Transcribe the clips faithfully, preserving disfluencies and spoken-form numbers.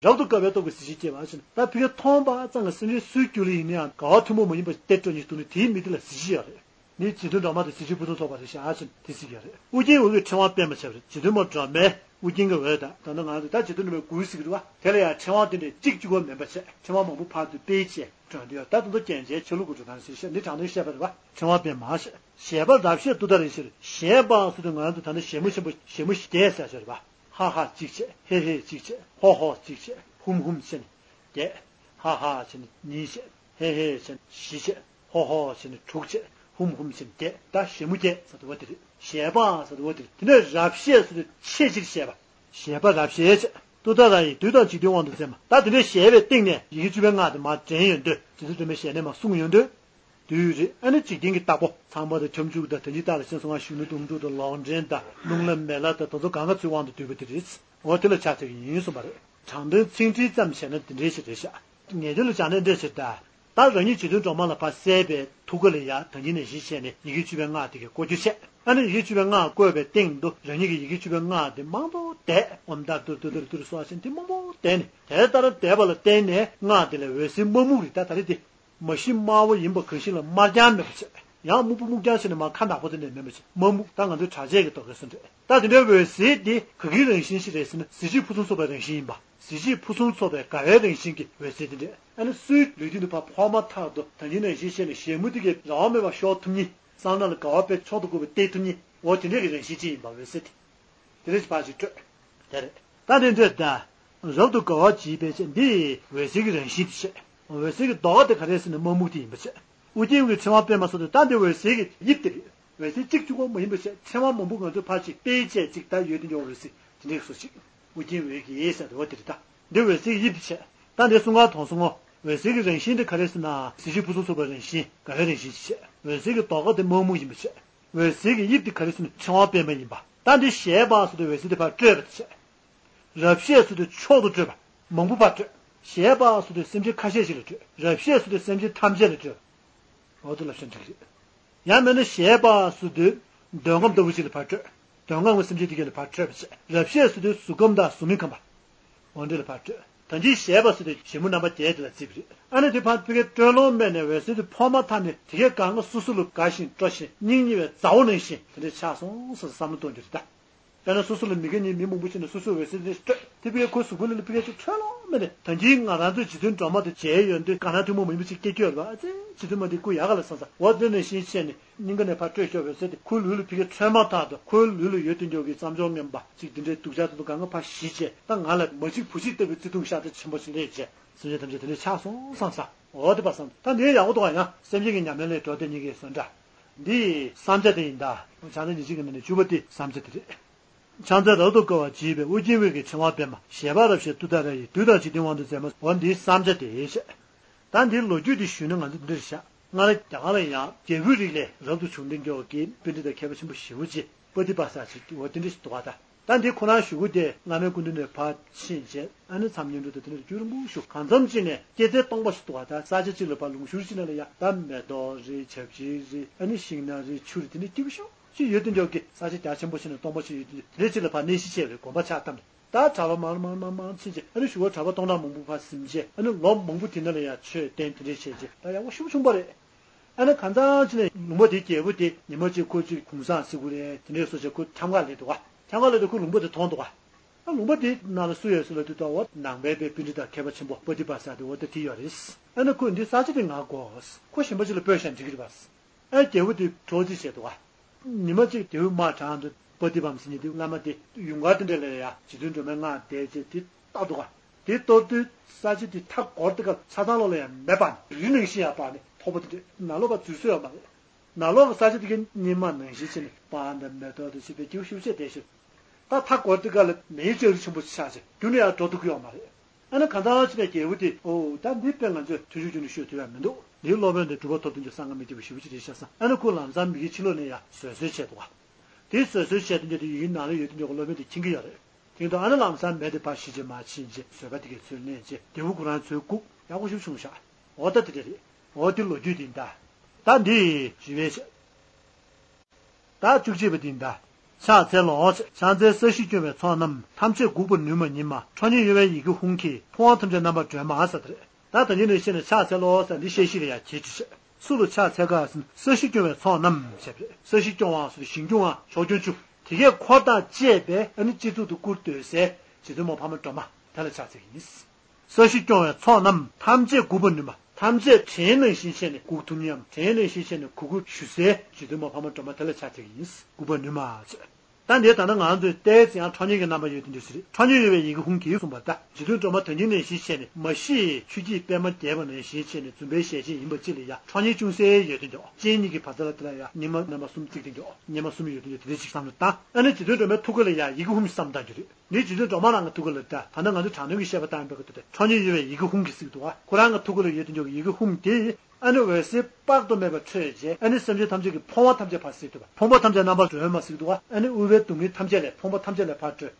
རབ་ཏུ་དགའ་བའི་སྟོབས་ཀྱིས་གཟི་བརྗིད་སྐྱེད་པ་ཞེས་ན། ད་ཕ་གིར་མཐོང་བ་ཙམ་གྱིས་སེམས་ཅན་སུའི་རྒྱུད་ལ་ཡིན་ན་ཡང་དགའ་བ་ཐུན་མོང་མ་ཡིན་པ་སྟེར་སྤྲོ་ནས་འདུག་ནས། དེའི་མིང་དེ་ལ་གཟི་བརྗིད་ཡོད་རེད། ནི་རྗེ་བཙུན་སྒྲོལ་མ་དང་གཟི་བརྗིད་ཕུན་སུམ་ཚོགས་པ་རེད་ཤག་ཨ་ཅེ་ན་དེ་གཟིགས་ཡོད་རེད། ཨུ་རྒྱན་འོད་ཀྱི་ཕྲེང་བ་པད་མ་བྱས་པ་རེད། རྗེ་བཙུན་མ་སྒྲོལ་མའི་ཨུ་རྒྱན་གྱི་འོད་དང་ད་ལྟ་ང་ཚོ་ད་རྗེ་བཙུན་སྒྲོལ་མའི་མགུར་ཟེར་གྱི་རེད་བ། དེ་ལ་ཡང་ཕྲེང་བ་དེ་འདྲས་གཅིག་གཅིག་པོ་མིན་པ་བྱས། ཕྲེང་བ་མང་པོ་ཕར་དུ་སྤེལ་བྱས་བསྒྲོན་དུ་ཡོད། ད་དེ་ཚོ་རྒྱན་ཆའི་ཆ་ལུགས་ཀྱི་འགྲོ་སྟངས་ཟེར་ཤག་ནི་དྲང་དོན་བཤད་པ་རེད་བ། ཕྲེང་བ་པད་མ་ཞེས། བཞད་པ་རབ་བཞད་ཏུཏྟཱ་ར་ཡིས་ཟེར། བཞད་པ་ཟེར་དུས་ང་ཚོ་ད་ནི་བཞད་མོ་ཆེན་པོ་བཞད་མོ་བརྒྱད་ཟེར་ཤག་རེད་བ། ཧ་ཧ་གཅིག་བྱས། ཧེ་ཧེ་གཅིག་བྱས། ཧོ་ཧོ་གཅིག་བྱས། ཧུམ་ཧུམ་བྱས་ནས་བརྒྱད། ཧ་ཧ་བྱས་ནས་གཉིས་བྱས། ཧེ་ཧེ་བྱས་ནས་བཞི་བྱས། ཧོ་ཧོ་བྱས་ནས་དྲུག་བྱས། ཧུམ་ཧུམ་བྱས་ནས་བརྒྱད། ད་བཞད་མོ་བརྒྱད་ཟེར་དུས་བ་དེ་རེད། བཞད་པ་ཟེར་དུས་བ་དེ་རེད། དེ་ནས་རབ་བཞད་ཟེར་དུས་ཆེས་ཆེར་བཞད་པ། བཞད་པ་རབ་བཞད་བྱས། ཏུཏྟཱ་ར་ཡིས་བདུད་དང་འཇིག་རྟེན་དབང་དུ་མཛད་མ། ད་དེ་འདྲའི་བཞད་པའི་སྟེང་ནས་ཡི་གེ་བཅུ་པའི་སྔགས་དེ་མར་འདྲེན་ཡོང་དུས། རྗེ་བཙུན་སྒྲོལ་མའི་ཞལ་ནས་མར་གསུངས་ཡོང་དུས། བདུད་རེད། ཨ་ནི་འཇིག་རྟེན་གྱི་བདག་པོ་ཚངས་པ་དང་ཁྱབ་འཇུག་དང་དོན་གྱི་རྟགས་ལ་ཤེས་སོང་ང་གཞོན་ནུ་དོན་གྲུབ་དང་ལོག་འདྲེན་དང་རླུང་ལྷ་མེ་ལྷ་དང་དེ་ཚོ་གང་ག་ཚོའི་དབང་དུ་བསྡུས་པ་དེ་རེད། འོ་དེ་ལ་ཕྱག་འཚལ་གྱི་ཡིན་གསུངས་པ་རེད། དྲང་དོན་ཚིག་འགྲེལ་ཙམ་བྱས་ན་དེ་འདྲའི་ཞིག་རེད་ཤག་ངེས་དོན་ལ་སྦྱར་ན་འདྲ་ཞིག་ད། ད་རང་ཉིད་རྗེ་བཙུན་སྒྲོལ་མ་ལ་ཕར་གསལ་བའི་ཐུགས་ཀ་ལ་ཡ་ད་གིན་ནས་གཞི་བྱས་ནས་ཡི་གེ་བཅུ་པའི་སྔགས་དེ་གའི་བཀོལ་རྒྱུ་བྱས། ཨ་ནི་ཡི་གེ་བཅུ་པའི་སྔགས་བཀོལ་བའི་སྟེང་དུ་རང་ཉིད་ཀྱིས་ཡི་གེ་བཅུ་པའི་སྔགས་དེ་མང་པོ་བཟླས། ཨོཾ་ཏཱ་ར་ཏུ་ར་ཏུ་ར་ཏུ་ར་སྭཱ་ཧཱ་ཟེར་དེ་མང་པོ་བཟླས་ནས། དེ་ལྟར་བཟླས་པ་ལ་བརྟེན་ནས་སྔགས་དེ་ལ་འོད་ཟེར་དམར་སྨུག་རེད། ད་ད་རེས་དེ། མ་གཞི་དམར་པོ་ཡིན་པ་གང་ཞིག་ལ་དམར་རྐྱང་མེད་པ་བྱས། ཡང་སྨུག་པོ་སྨུག་རྐྱང་བྱས་ནས་མར་ཁ་ནག་པོ་དེ་འདྲ་མེད་པ་བྱས། དམར་སྨུག་ད་ང་ཚོའི་གྲྭ་ཆས་ཀྱི་ཐོག་གི་སུ་འདྲ། ད་དེ་འདྲའི་འོད་ཟེར་དེ་ག་གི་རང་བཞིན་ཞིག་རེད་ཟེར་ན་གཟི་བརྗིད་ཕུན་སུམ་ཚོགས་པའི་རང་བཞིན་ཡིན་པ། གཟི་བརྗིད་ཕུན་སུམ་ཚོགས་པའི་དགའ་བའི་རང་བཞིན་གྱི་འོད་ཟེར་དེ་འདྲ། ཨ་ནི་སུའི་ལུས་སྟེང་དུ་ཕར་ཕོག་མ་ཐག་ཏུ་ད་གིན་ནས་གཞི་བྱས་ནས་བཞད་མོ་དེ་གའི་རང་དབང་མེད་པར་ཤོར་ཐུབ་མཁན། བསམ་ན་ལ་དགའ་བ་དཔེ་མཆོག་ཏུ་བཀུར་བའི་སྟེར་ཐུབ་མཁན། འོ་དེ་འདྲ་གི་རང་བཞིན་ཅིག་ཡིན་པ་འོད་ཟེར་དེ། དེ་རེད་ཕར་ཅིག་སྤྲོད། དེ་རེད། ད་དེ་འདྲ་ད། རབ་ཏུ་དགའ་བ་བརྗིད་པའི་ཆེད། འདི་འོད་ཟེར་གྱི་རང་བཞིན་དེ་བྱས། འོད་ཟེར་གྱི་རྡོ་ཀ་དེ་ག་རེ་ཟེར་ན་དམར་སྨུག་དེ་ཡིན་པ་བྱས། ཨུ་རྒྱན་གྱི་ཕྲེང་བ་པད་མ་སོགས་དེ་ད་འདི་འོད་ཟེར་གྱི་དབྱིབས་དེ་རེད། འོད་ཟེར་གཅིག་གཅིག་པོ་མ་ཡིན་པ་བྱས། ཕྲེང་བ་མང་པོ་ང་ཚོས་ཕར་ཅིག་སྤེལ་བྱས་ཅིག་ད་ཡོད་དེ་འཇོག་འོད་ཟེར་དེ་འདྲའི་བཟོ་ཅིག་ཨུ་རྒྱན་འོད་ཀྱི་ཟེར་དེ་འོ་དེ་རེད་ད། འདི་འོད་ཟེར་གྱི་དབྱིབས་དེ་བྱས། ད་འདི་གསུང་ག་དོན་གསུང་ངོ་། འོད་ཟེར་གྱི་རང་བཞིན་དེ་ག་རེ་ཟེར་ན་གཟི་བརྗིད་ཕུན་སུམ་ཚོགས་པའི་རང་བཞིན་དགའ་བའི་རང་བཞིན་ཅིག་བྱས། འོད་ཟེར་གྱི་རྡོ་ཀ་དེ་དམར་སྨུག་ཡིན་པ་བྱས། འོད་ཟེར་གྱི་དབྱིབས་དེ་ག་རེ་ཟེར་ན་ཕྲེང་བ་པད་མ་ཡིན་པ། ད་འདི་བཞད་པ་ཟེར་དུས་འོད་ཟེར་དེ་ཕར་སྤྲོས་པ་དེ་བྱས། རབ་བཞད་ཟེར་དུས་མཆོག་ཏུ་སྤྲོས་པ། མང་པོ་ཕར་སྤྲོས། བཞད་པ་ཟེར་དུས་སེམས་ཅན་ཁ་ཤས་ཤིག་ལ་སྤྲོས། རབ་བཞད་ཟེར་དུས་སེམས་ཅན་ཐམས་ཅད་ལ་སྤྲོས། འོ་དེ་ལ་ཤོད་འགྲིག་རེད། ཡང་མིན་ན་བཞད་པ་ཟེར་དུས་འདོད་ཁམས་ལྟ་བུ་ཞིག་ལ་ཕར་སྤྲོས། འདོད་ཁམས་ཀྱི་སེམས་ཅན་དེ་གས་ལ་ཕར་སྤྲོས་པ་བྱས། རབ་བཞད་ཟེར་དུས་གཟུགས་ཁམས་དང་གཟུགས་མེད་ཁམས་པ། འོ་འདི་ལ་ཕར་སྤྲོས། ད་གིན་བཞད་པ་ཟེར་དུས་བཞད་མོ་རྣམ་པ་བརྒྱད་དེ་ལ་བརྩིས་པ་རེད། ཨ་ནི་དེ་ཕར་ཕ་གིར་སྤྲོས་ལོང་མེད་ནས་འོད་ཟེར་དེ་ཕོག་མ་ཐག་ནས་དེ་གས་གང་ག་སོ་སོ་ལ་དགའ་ཞིང་སྤྲོ་ཞིང་སྙིང་ཉེ་བའི་མཛའ་བོ་ནང་བཞིན་དེ་འདྲ་ཆགས་སོང་ཟེར་བསམ་བློ་གཏོང་རྒྱུ་རེད་ད། དཔེར་ན་སོ་སོ་ལ་མི་དགའ་མཁན་མི་མང་པོ་ཅིག་ནས་སོ་སོའི་འོད་ཟེར་དེ་སྤྲོད་དེ་བས་ཁོའི་གཟུགས་པོ་ལ་ཕ་གིར་ཅིག་འཕྲོད་ལོང་མེད་ནས། ད་གིན་ང་རང་ཚོའི་རྗེ་བཙུན་སྒྲོལ་མ་དེ་མཇལ་ཡོང་དུས་དགའ་སྣང་ཐུན་མོང་མ་ཡིན་པ་ཅིག་སྐྱེ་རྒྱུ་ཡོད་རེད་པ། ཨ་ཙི་རྗེ་བཙུན་མ་དེ་སྐུ་ཡག་ག་ལ་བསམ་ས། འོ་དེ་ནང་བཞིན་བྱས་ནས་སྙིང་ག་ནས་ཕར་སྤྲོད་ཤོག་འོད་ཟེར་དེ་ཁོའི་ལུས་ལ་ཕ་གིར་འཕྲོད་མ་ཐག་ཏུ་ཁོའི་ལུས་ལ་ཡོད་དུ་འཇོག་གི་བསམ་སྦྱོར་ངན་པ་ཅིག་དེ་འདྲའི་སྡུག་ཅག་དེ་ཚོ་གང་ག་ཕར་ཞི་བྱས། ད་ང་ལ་མ་གཅིག་བུ་གཅིག་ལྟ་བུའི་བརྩེ་དུང་ཤ་སྟག་ཆེན་པོ་ཞིག་སླེབས་བྱས། སེམས་ཅན་ཐམས་ཅད་དེ་འདྲ་ཆགས་སོང་བསམ་ས། འོ་དེ་པ་བསམ། ད་འདི་ཡག་པོ་འདུག་ཨ། ཡང་སེམས་ཅན་གྱི་ཉམས་ལེན་ལས་གྲོལ་དེ་གཉིས་ཀའི་བཟོ་འདྲ། འདི་བསམ་བྱ་དེ་ཡིན་ད། བྱང་སེམས་ཉེར་གཅིག་གི་ནང་ནས་བཅུ་པ་དེ་བསམ་བྱ་དེ་རེད། ཕྱག་འཚལ་རབ་ཏུ་དགའ་བར་བརྗིད་པའི། ཨོ་རྒྱན་འོད་ཀྱི་ཕྲེང་བ་པདྨ། ཞལ་པར་རབ་བཞད་ཏུཏྟཱ་ར་ཡིས། བདུད་དང་འཇིག་རྟེན་དབང་དུ་མཛད་མ། འོ་འདིའི་བསམ་བྱ་དེ་བཤད། ད་འདིའི་ལོ་རྒྱུས་དེ་ཞུས་ན་ང་ཚོ་འདི་འདྲ་བཞག་སྔར་རྒྱ་གར་ལ་ཡང་རྒྱལ་པོའི་རིགས་ལས་རབ་ཏུ་བྱུང་སྟེ་མགྱོགས་ཀྱི་པཎྜི་ཏ་མཁས་པ་ཆེན་པོ་ཞེ་པོ་ཅིག་པ་ཏི་པ་ས་ཅིག་འོ་དེ་འདྲ་ཞིག་འདུག་ག་ད་ད་འདི་ཁོ་རང་གཞུག་གུ་དེ་བླ་མའི་སྐུ་མདུན་ནས་ཕར་ཕྱིན་བྱས། ཨ་ནི་མཚམས་བསྙེན་སྒྲུབ་དང་དེ་འདྲ་རྒྱུན་རིང་པོ་བཞུགས། གང་འཚམ་ཅིག་ནས་སྐྱེད་ཚལ་སྟོང་པ་ཞིག་འདུག་ག་ད་ས་ཆ་གཅིག་ལ་ཕར་ལུང་ཤུར་གཅིག་ནང་ལ་ཡ་ད་མེ་ཏོག་རེད། ཆབ་ཆི་རེད། ཨ་ནི་ཤིང་ནགས་རེད། ཆུ་རེད། དེ་འདྲ་སྐྱིད་པོ་ཤོག་ཅིག་ཡོད་དུ་འཇོག་གི་ས་ཆ་རྒྱ་ཆེན་པོ་ཞིག་ནས་སྟོང་པ་ཞིག་ཡོད་དུ་འཇོག་དེ་འདྲ་ཅིག་ལ་ཕར་གནས་གཞི་བྱས་པའི་དགོན་པ་ཆགས་བཏང་ནས། ད་གྲྭ་པ་མང་མང་མང་མང་ཕྱིན་བྱས། ཨ་ནི་གཞུག་གུ་གྲྭ་པ་སྟོང་ཕྲག་མང་པོ་ཕར་ཟིན་བྱས། ཨ་ནི་ལོ་མང་པོ་དེ་ནང་ལ་ཡང་ཆོས་བསྟན་དེ་འདྲས་བྱས་བྱས་ད་ཡག་པོ་ཞེ་པོ་བྱུང་པ་རེད། ཨ་ནི་གང་ཚང་ཅིག་ནས་ལུང་པ་དེའི་རྒྱལ་པོ་དེ་ཉི་མ་གཅིག་ཁོ་ཅིག་གུང་སེང་ཟེར་དགོས་རེད། དེ་འདྲས་སོ་བྱས་ཁོ་འཆམ་ག་སླེབས་འདུག་ག་འཆམ་ག་སླེབས་དུས་ཁོ་ལུང་པ་དེ་མཐོང་འདུག་ག་ཨ་ལུང་པ་དེ་ནང་ལ་སུ་ཡོད་ཟེར་ལབ་དུས་ད་འོ་ནང་པའི་པའི་པཎྜི་ཏ་མཁས་པ་ཆེན་པོ་པ་ཏི་པ་ས་དེ་འོ་ད་དེ་ཡོད་རེད། ཨ་ནི་ཁོས་འདི་ས་ཆ་དེ་ང་དགོས། ཁོ་གཞན་པ་ཅིག་ལ་སྤོས་བཞག་འགྲིག་གི་རེད་པ། ཨ་རྒྱལ་པོ་དེ་གྲོགས་ཅིག་བྱས་འདུག་ག་ཉི་མ་གཅིག་རྒྱལ་པོའི་དམག་དྲངས་འདུག་པ་ཏི་པ་ཟེར་མཁན་དེ་བླ་མ་དེ་ཡུངས་ཀར་དེ་འདྲ་ལ་ཡ་རྗེ་བཙུན་སྒྲོལ་མའི་སྔགས་བཟླས་བྱས་དེ་བཏབ་འདུག་ག་དེ་གཏོར་དུས་ས་ཆ་དེ་མཐའ་སྐོར་དེ་ག་ཆ་ཚང་ལོགས་ལ་ཡ་མེ་འབར་ནས་རི་ནང་བཞིན་ཡ་འབར་ནས་མཐོ་པོ་དེ་འདྲ་ནང་ལོགས་པ་འཛུལ་ས་ཡོད་མ་རེད། ནང་ལོགས་ཀྱི་ས་ཆ་དེ་གའི་སྙེ་མ་ནང་བཞིན་བྱས་ནས་པར་འདི་མེ་ཏོག་དང་བཅས་པའི་སྐྱིད་པོ་ཞེ་པོ་ཅིག་བསྡད་ཤག་ད་མཐའ་སྐོར་དེ་ག་ལ་མེའི་ལྕགས་རི་ཆེན་པོ་ཞིག་ཆགས་བྱས་རྒྱུན་ནས་ཡར་འགྲོ་ཐུབ་ཀྱི་ཡོད་མ་རེད། ཨ་ནི་གང་ཚང་ཅིག་ནས་རྒྱལ་པོ་དེ་འོ་ད་འདི་དཔེ་ང་ཚོས་ཐུན་ཞུགས་རྒྱུན་དུ་ཤོད་ཐུབ་ཡ་མི་འདུག་འདིའི་སློབ་དཔོན་དེ་གྲུབ་པ་ཐོབ་ཐུབ་རྒྱུ་ས་ང་མི་སྐྱིད་པོ་ཞེ་པོ་ཅིག་རེད་ཤག་བསམ། ཨ་ནི་ཁོས་ལམ་སང་མི་དགེ་ཕྱི་ལོགས་ནས་ཡ་བཟོད་གསོལ་བྱས་འདུག་ག་དེ་བཟོད་གསོལ་བྱས་དུས་འདི་ཡིན་ནང་ལ་ཡོད་དུ་འཇོག་གི་སློབ་དཔོན་དེ་མཁྱེན་གྱི་ཡོད་རེད། དེ་དུས་ཨ་ནི་ལམ་སང་མེ་དེ་ཕར་ཞི་བྱས་མར་ཕྱིན་རྗེས་བཟོད་པ་དེ་གའི་ཚུལ་གནས་རྗེས་རྒྱལ་པོ་ཁོ་རང་ཚོའི་སྐུ་ཡག་པོ་ཞིག་བྱུང་ཤག་འོ་ད་དེ་འདྲ་རེད། འོ་དེ་ལོ་རྒྱུས་དེ་ཡིན་ད། ད་འདི་ཞུ་བའི་ཆེད། ད་བཅུ་གཅིག་པ་དེ་ཡིན་ད། ཕྱག་འཚལ་ལོ། ཕྱག་འཚལ་ས་གཞི་སྐྱོང་བའི་ཚོགས་རྣམས། ཐམས་ཅད་འགུགས་པར་ནུས་མ་ཉིད་མ། ཁྲོ་གཉེར་གཡོ་བའི་ཡི་གེ་ཧཱུྃ་གིས། ཕོ་བ་ཐམས་ཅད་རྣམ་པར་སྒྲོལ་མ་ཟེར་དེ་རེད། ད་ད་ཉིད་ནས་བཤད་ནས་ཕྱག་འཚལ་ལོ་ཟེར་འདི་བཤད་གཞི་ལ་ཡང་གྱེས་ཀྱི་བཤད། སུ་ལ་ཕྱག་འཚལ་ག་ཟེར་ན་ས་གཞི་སྐྱོང་བའི་ཚོགས་རྣམས་ཞེས་པས། ས་གཞི་སྐྱོང་བ་ཟེར་ཞིང་སྐྱོང་བ་ཕྱོགས་སྐྱོང་བཅུ། དེ་གའི་འཁོར་དང་བཅས་པའི་ཨ་ནི་སྤྱི་གཙུག་ཏུ་སྐུར་སྟོད་གསལ་རྗེ་བཙུན་མོ་འཕགས་མ་སྒྲོལ་མ་དེ་ལ་ཕྱག་འཚལ་གྱི་ཡིན། ས་གཞི་སྐྱོང་བའི་ཚོགས་རྣམས་ཐམས་ཅད་འགུགས་པར་ནུས་མ། ཐམས་ཅད་བྲན་ནང་བཞིན་བྱས་ནས་འགུགས་ཐུབ་མཉམ། བྲན་ནང་བཞིན་བྱས་ནས་འགུགས་འགུགས་ཞུ་སའི་རྗེ་བཙུན་མོ་འཕགས་མ་སྒྲོལ་མ་དེ་ལ་ཕྱག་འཚལ་གྱི་ཡིན། འགུགས་པར་ནུས་མ་ཟེར། ད་འདིར་ད་ལྟ་ང་ཚོས་བལྟས་ཙང་ཁྲོ་གཉེར་གྱི་རྣམ་པ་ཡོད་དེ་འདྲ་ཞིག་རེད། ཁྲོ་གཉེར་གཡོ་བའི་ཡི་གེ་ཧཱུྃ་གིས་གསུངས་པ་ལྟར་རྗེ་བཙུན་སྒྲོལ་མ་ད་ཉིད་ནས་གཞི་བྱས་ནས་མ་གཞི་ཆུ་སྐྱེས་པད་མ་རྒྱས་པ་ནང་བཞིན་བྱས་ནས་འཛུམ་པའི་ཞལ་ཅན་ཡིན་པ་ཅིག་ལ་ཡང་ཁྲོ་གཉེར་ཅུང་ཟད་ཡོད་དེ་འདྲ། སྤྱན་གཉིས་ཀྱི་བར་མཚམས་ལ་དེ་ལ་ཡང་ཉི་མ་རྣམ་པ་གསུམ་བརྩིགས་དེ་འདྲ། ཉི་མ་གསུམ་ཡོད་དེ་འདྲ། དེ་འདྲ་ཞིག་བསམ་བློ་བཏང་། ཨ་ནི་རྗེ་བཙུན་སྒྲོལ་མའི་ཐུགས་ཀ་ལ་ཡང་ཡི་གེ་ཧཱུྃ་བསམ་བཏང་རྒྱུ་རེད། འདི་རྗེ་བཙུན་སྒྲོལ་མ་རང་གི་ཐུགས་ཀ་ལ་ད་ད་ནི་ང་ཚོ་དྲང་སྣང་གི་བཤད་པ་བཏང་པའི་གི་དུ་དེ་ཁྲོ་གཉེར་གཡོ་བའི་ཡི་གེ་ཧཱུྃ་གིས་གཟིགས་འདུག་ག་ཁོ་རང་གི་ཐུགས་ཀ་ལ་ཡོད་དེ་འདྲ་གི་ཡི་གེ་ཧཱུྃ་དེ། ཨ་ནི་འོད་ཟེར་དཔག་ཏུ་མེད་པ་འཕྲོས་རྗེས་ཨ་ནི་སེམས་ཅན་ཐམས་ཅད་ཀྱི་ཕོངས་པ་ཐམས་ཅད་ཕར་བསལ་ཐུབ་པ། ཕོངས་པ་ཐམས་ཅད་རྣམ་པར་སྒྲོལ་མ་གཟིགས་འདུག་ག་ཨ་ནི་དབུལ་བའི་སྡུག་བསྔལ་ཐམས་ཅད་ལས་ཕོངས་པ་ཐམས་ཅད་ལས་ཕར་སྒྲོལ།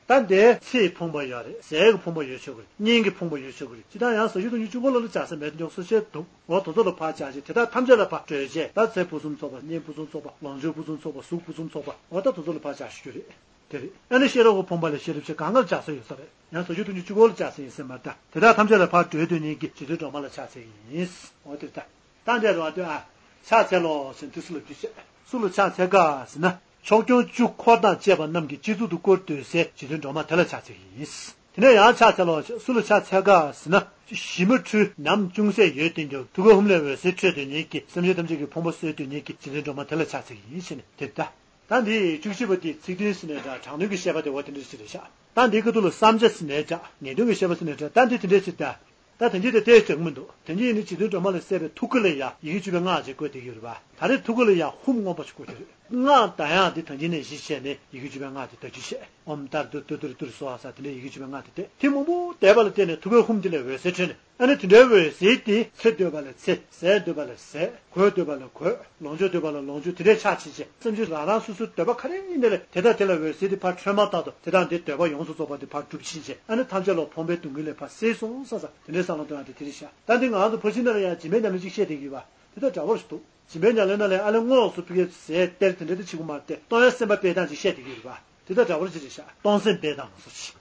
ད་འདིར་ཚེའི་ཕོངས་པ་ཡོད་རེད། ཟས་ཀྱི་ཕོངས་པ་ཡོད་ཆོག་གི་རེད། གཉེན་གྱི་ཕོངས་པ་ཡོད་ཆོག་གི་རེད། ཅི་ལྟར་ཡང་ཟ་རྒྱུ་འཐུང་རྒྱུ་གཅིག་པོ་ལ་ལ་ཆགས་ས་མེད་དུ་འཇོག་སོ་ཆེ་འདུག་འོ་དེ་ཚོ་ལ་ཕར་བྱ་ཞིང་དེ་དག་ཐམས་ཅད་ལ་ཕར་སྤྲོད་བྱས། ད་ཚེ་ཕུན་སུམ་ཚོགས་པ། གཉེན་ཕུན་སུམ་ཚོགས་པ། ལོངས་སྤྱོད་ཕུན་སུམ་ཚོགས་པ། གཟུགས་ཕུན་སུམ་ཚོགས་པ། འོ་ད་དེ་ཚོ་ལ་ཕར་བྱ་ཞུ་རྒྱུ་རེད། དེ་རེད། ཨ་ནི་ཤེས་རབ་ཀྱི་ཕོངས་པ་ལས་ཤེས་རབ་ཆེ་གང་ག་ལ་བྱ་ས་ཡོད་ས་རེད། ཡང་ཟ་རྒྱུ་འཐུང་རྒྱུ་གཅིག་པོ་ལ་བྱ་ས་ཡིན་ས་མ་རེད། དེ་དག་ཐམས་ཅད་ལ་ཕར་སྤྲོད་དོན་ཉིད་ཀྱི་རྗེ་བཙུན་སྒྲོལ་མ་ལ་ཕྱག་འཚལ་ཡིན། འོ་དེ་རེད་ད། ད་འདྲ་རེད་བ། དེ་ཨ། ཕྱག་འཚལ་ལོ་ཟེར་དུས་སུ་ལ་རྒྱུ་བཤད། སུ་ལ་ཕྱག་འཚལ་ག་ཟེར་ན། ཕྱོགས་སྐྱོང་བཅུ་འཁོར་དང་བཅས་པ་རྣམས་ཀྱི་སྤྱི་གཙུག་ཏུ་བཀུར་སྟོད་གསལ་རྗེ་བཙུན་སྒྲོལ་མ་དེ་ལ་ཕྱག་འཚལ་གྱི་ཡིན། དེ་ནས་ཡང་ཕྱག་འཚལ་ལོ། སུ་ལ་ཕྱག་འཚལ་ག་ཟེར་ན། ཞི་མ་འཁྲུལ་ནམ་ཅུང་ཟད་ཡོད་དེ་འཇོག་ཐུགས་ཀའི་ཧཱུྃ་ལས་འོད་ཟེར་འཕྲོས་དོན་ཉིད་ཀྱི་སེམས་ཅན་ཐམས་ཅད་ཀྱི་ཕོངས་པ་གསོས་དོན་ཉིད་ཀྱི་རྗེ་བཙུན་སྒྲོལ་མ་དེ་ལ་ཕྱག་འཚལ་གྱི་ཡིན་ཞེས་ནས་དེ་ལྟ། ད་འདི་བཅུ་གཅིག་པ་དེ་ཚིག་དོན་ཟེར་ནའི་འདྲ། དྲང་དོན་གྱི་བཤད་པ་དེ་འོ་དེ་འདྲ་ཞིག་རེད་ཤག་ད་འདི་ཁ་ཐུག་ལ་བསམ་བྱ་ཟེར་ནའི་འདྲ། ངེས་དོན་གྱི་བཤད་པ་ཟེར་ནའི་འདྲ། ད་འདི་དེ་འདྲ་ཞིག་ད། ད་དེ་འདྲ་དེ་ལྟའི་ཞིག་མི་འདུག་དེ་འདྲ་ཡིན་ན་རྗེ་བཙུན་སྒྲོལ་མ་ལ་གསལ་བའི་ཐུགས་ཀ་ལ་ཡ་ཡི་གེ་བཅུ་པའི་སྔགས་ཅིག་བཀོད་བསྡད་ཀྱི་ཡོད་རེད་པ། ད་རེས་ཐུགས་ཀ་ལ་ཡ་ཧཱུྃ་མངོན་པ་ཞིག་བཀོད་ཀྱི་རེད། སྔགས་ད་ཡང་འདི་ད་གིན་ནས་གཞི་བྱས་ནས་ཡི་གེ་བཅུ་པའི་སྔགས་དེ་བཟླ་རྒྱུ་བཤད། ཨོཾ་ཏཱ་ར་ཏུཏྟཱ་ར་ཏུ་རེ་སྭཱ་ཧཱ་ཟེར་དེ་འདྲའི་ཡི་གེ་བཅུ་པའི་སྔགས་དེ་བཟླས། དེ་མང་པོ་བཟླས་པ་ལ་བརྟེན་ནས་ཐུགས་ཀའི་ཧཱུྃ་དེ་ལས་འོད་ཟེར་འཕྲོས་ནས། ཨ་ནི་དེ་འདྲའི་འོད་ཟེར་དེ་ཚེ་འདོད་པ་ལ་ཚེ། ཟས་འདོད་པ་ལ་ཟས། གོས་འདོད་པ་ལ་གོས། ལོངས་སྤྱོད་འདོད་པ་ལ་ལོངས་སྤྱོད། དེ་འདྲའི་ཆ་བྱེད་ཅིང་། སེམས་ཅན་རང་རང་སོ་སོའི་འདོད་པ་ག་རེ་ཡིན་ནའི་ལས་དེ་དག་དེ་ལ་འོད་ཟེར་དེ་ཕར་འཕྲོས་མ་ཐག་ཏུ་དེ་དང་དེའི་འདོད་པ་ཡོངས་སུ་རྫོགས་པ་དེ་ཕར་འགྲུབ་ཕྱིན་ཅིང་། ཨ་ནི་ཐམས་ཅད་ལ་ཕོངས་པའི་སྡུག་བསྔལ་ལས་ཕར་སེལ་སོང་བསམ་ས་དེ་འདྲའི་བསམ་བློ་གཏོང་ཡག་དེ་དེ་རེད་ཤག་ད་འདི་ང་ཚོ་ཕར་ཕྱིན་ན་ལ་ཡང་སྦྱིན་པའི་ཉམས་ལེན་ཅིག་བཤད་བསྡད་ཀྱི་ཡོད་པ། དེ་ལྟར་འདྲ་པོ་ཞིག་འདུག་སྦྱིན་པའི་ཉམས་ལེན་ནང་ལ་ཨ་ལས་དངོས་སུ་ཕ་གིའི་ཟས་སྟེར་དེ་འདྲ་དེ་བྱེད་དགོས་མ་རེད་དེ། གཏོང་ཡ་སེམས་པ་སྤེལ་སྟངས་ཅིག་བཤད་བསྡད་ཀྱི་ཡོད་རེད་པ། དེ་ལྟར་འདྲ་པོ་ཅིག་རེད་ཤག་གཏོང་སེམས་སྤེལ་སྟངས་སོགས་ཅིག་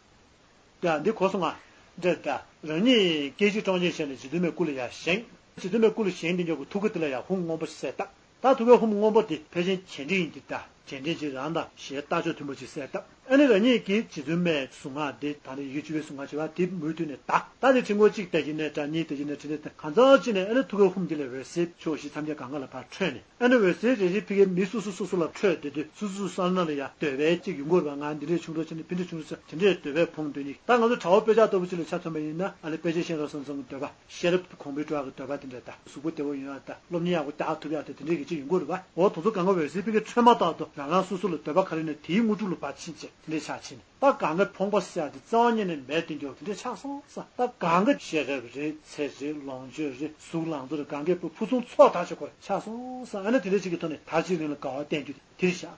ཡ་འདི་གོ་སོང་ང་། འདྲ་ད། རང་ཉིད་སྐད་ཅིག་སྐྲག་སྙིང་བྱས་ནས་རྗེ་བཙུན་མའི་སྐུ་ལ་ཡར་བཞེངས། རྗེ་བཙུན་མའི་སྐུ་ལ་བཞེངས་དེ་མགྱོགས་ཀྱི་ཐུགས་ཀ་དེ་ལ་ཡར་ཧཱུྃ་མངོན་པོ་ཞིག་གསལ་བཏབ། ད་ཐུགས་ཀའི་ཧཱུྃ་མངོན་པོ་དེ་ཕལ་ཆེར་གྱེན་འགྲེང་ཡིན་གྱི། ད་གྱེན་འགྲེང་ཅིག་རང་དང་ཞལ་རྟགས་ཅོག་མཐུན་པོ་ཅིག་གསལ་བཏབ། ཨ་ནི་རང་ཉིད་ཀྱིས་རྗེ་བཙུན་མའི་གཟུངས་སྔགས་དེ་ད་ནི་ཡི་གེ་བཅུ་པའི་གཟུངས་སྔགས་བྱེད་པ་དེ་མུ་མཐུད་ནས་བཟླ། ད་དེ་ཕྲེང་སྐོར་གཅིག་བཟླ་གྱིན་ནས་འདྲ། གཉིས་བཟླ་གྱིན་ནས་འདྲ། དེ་གང་ཚང་བྱས་ནས་ཨ་ནི་ཐུགས་ཀའི་ཧཱུྃ་དེ་ལས་འོད་ཟེར་ཕྱོགས་བཞི་ཐམས་ཅད་གང་ག་ལ་ཕར་འཕྲོས་ནས། ཨ་ནི་འོད་ཟེར་རེ་རེ་ཕ་གིའི་མི་སོ་སོ་སོ་སོ་ལ་འཕྲོས་བསྡད་དུས་སོ་སོ་སོ་སོ་ལ་ཡ་འདོད་པ་གཅིག་ཡོང་གི་རེད་པ། ང་འདི་འདྲས་བྱུང་རོགས་བྱས་ནས་ཕ་འདྲས་བྱུང་རོགས་བྱས། དེ་འདྲས་འདོད་པའི་ཕོངས་འདོད་ནི། ད་ང་ཚོ་དྲ་བ་དཔེ་ཆ་ལྟ་བུ་ཅིག་ལ་ཆ་མཚོན་པ་ཡིན་ན། ཨ་ལས་དཔེ་ཆ་ཤེས་རབ་བཟང་བཟང་གི་འདོད་པ། ཤེས་རབ་གོང་འཕེལ་འགྲོ་ཡག་གི་འདོད་པ་དེ་འདྲས། ད་གཟུགས་པོ་བདེ་པོ་ཡོང་ཡག། ད་སློབ་གཉེར་ཡག་པོ་རྒྱག་ཐུབ་ཡག་དེ་དེ་འདྲས་ཀྱི་ཅིག་ཡོང་གི་རེད་པ། འོ་དེ་ཚོ་གང་ག་འོད་ཟེར་ཕ་གིའི་འཕྲོས་མ་ཐག་ཏུ་རང་རང་སོ་སོ་ལ་འདོད་པ་ག་རེ་ཡོད་ན་དེའི་དངོས་གྲུབ་ལ་ཕར་ཕྱིན་བྱས་དེ་འདྲས་ཆགས་ཕྱིན། ད་གང་ག་ཕོངས་པ་ཟེར་ཡག་དེ་རྩ་བ་ཉིད་ནས་མེད་དེ་འདྲས། དེ་འདྲས་ཆགས་སོང་ཙང་། ད་གང་ག་ཤེས་རབ་རེད། ཚེ་རེད། ལོངས་སྤྱོད་རེད། གཟུགས་ལང་ཚོ་རེད། གང་ག་ཕུན་སུམ་ཚོགས་དག་ཅིག་ཁོ་རང་ཆགས་སོང་ཙང་། ཨ་ནི་དེ་འདྲས་ཅིག་གི་ཐོག་ནས་ད་གཅིག་རིང་ལ་དགའ་བ་བསྟན་རྒྱུ་དེ་རེད་ཤག་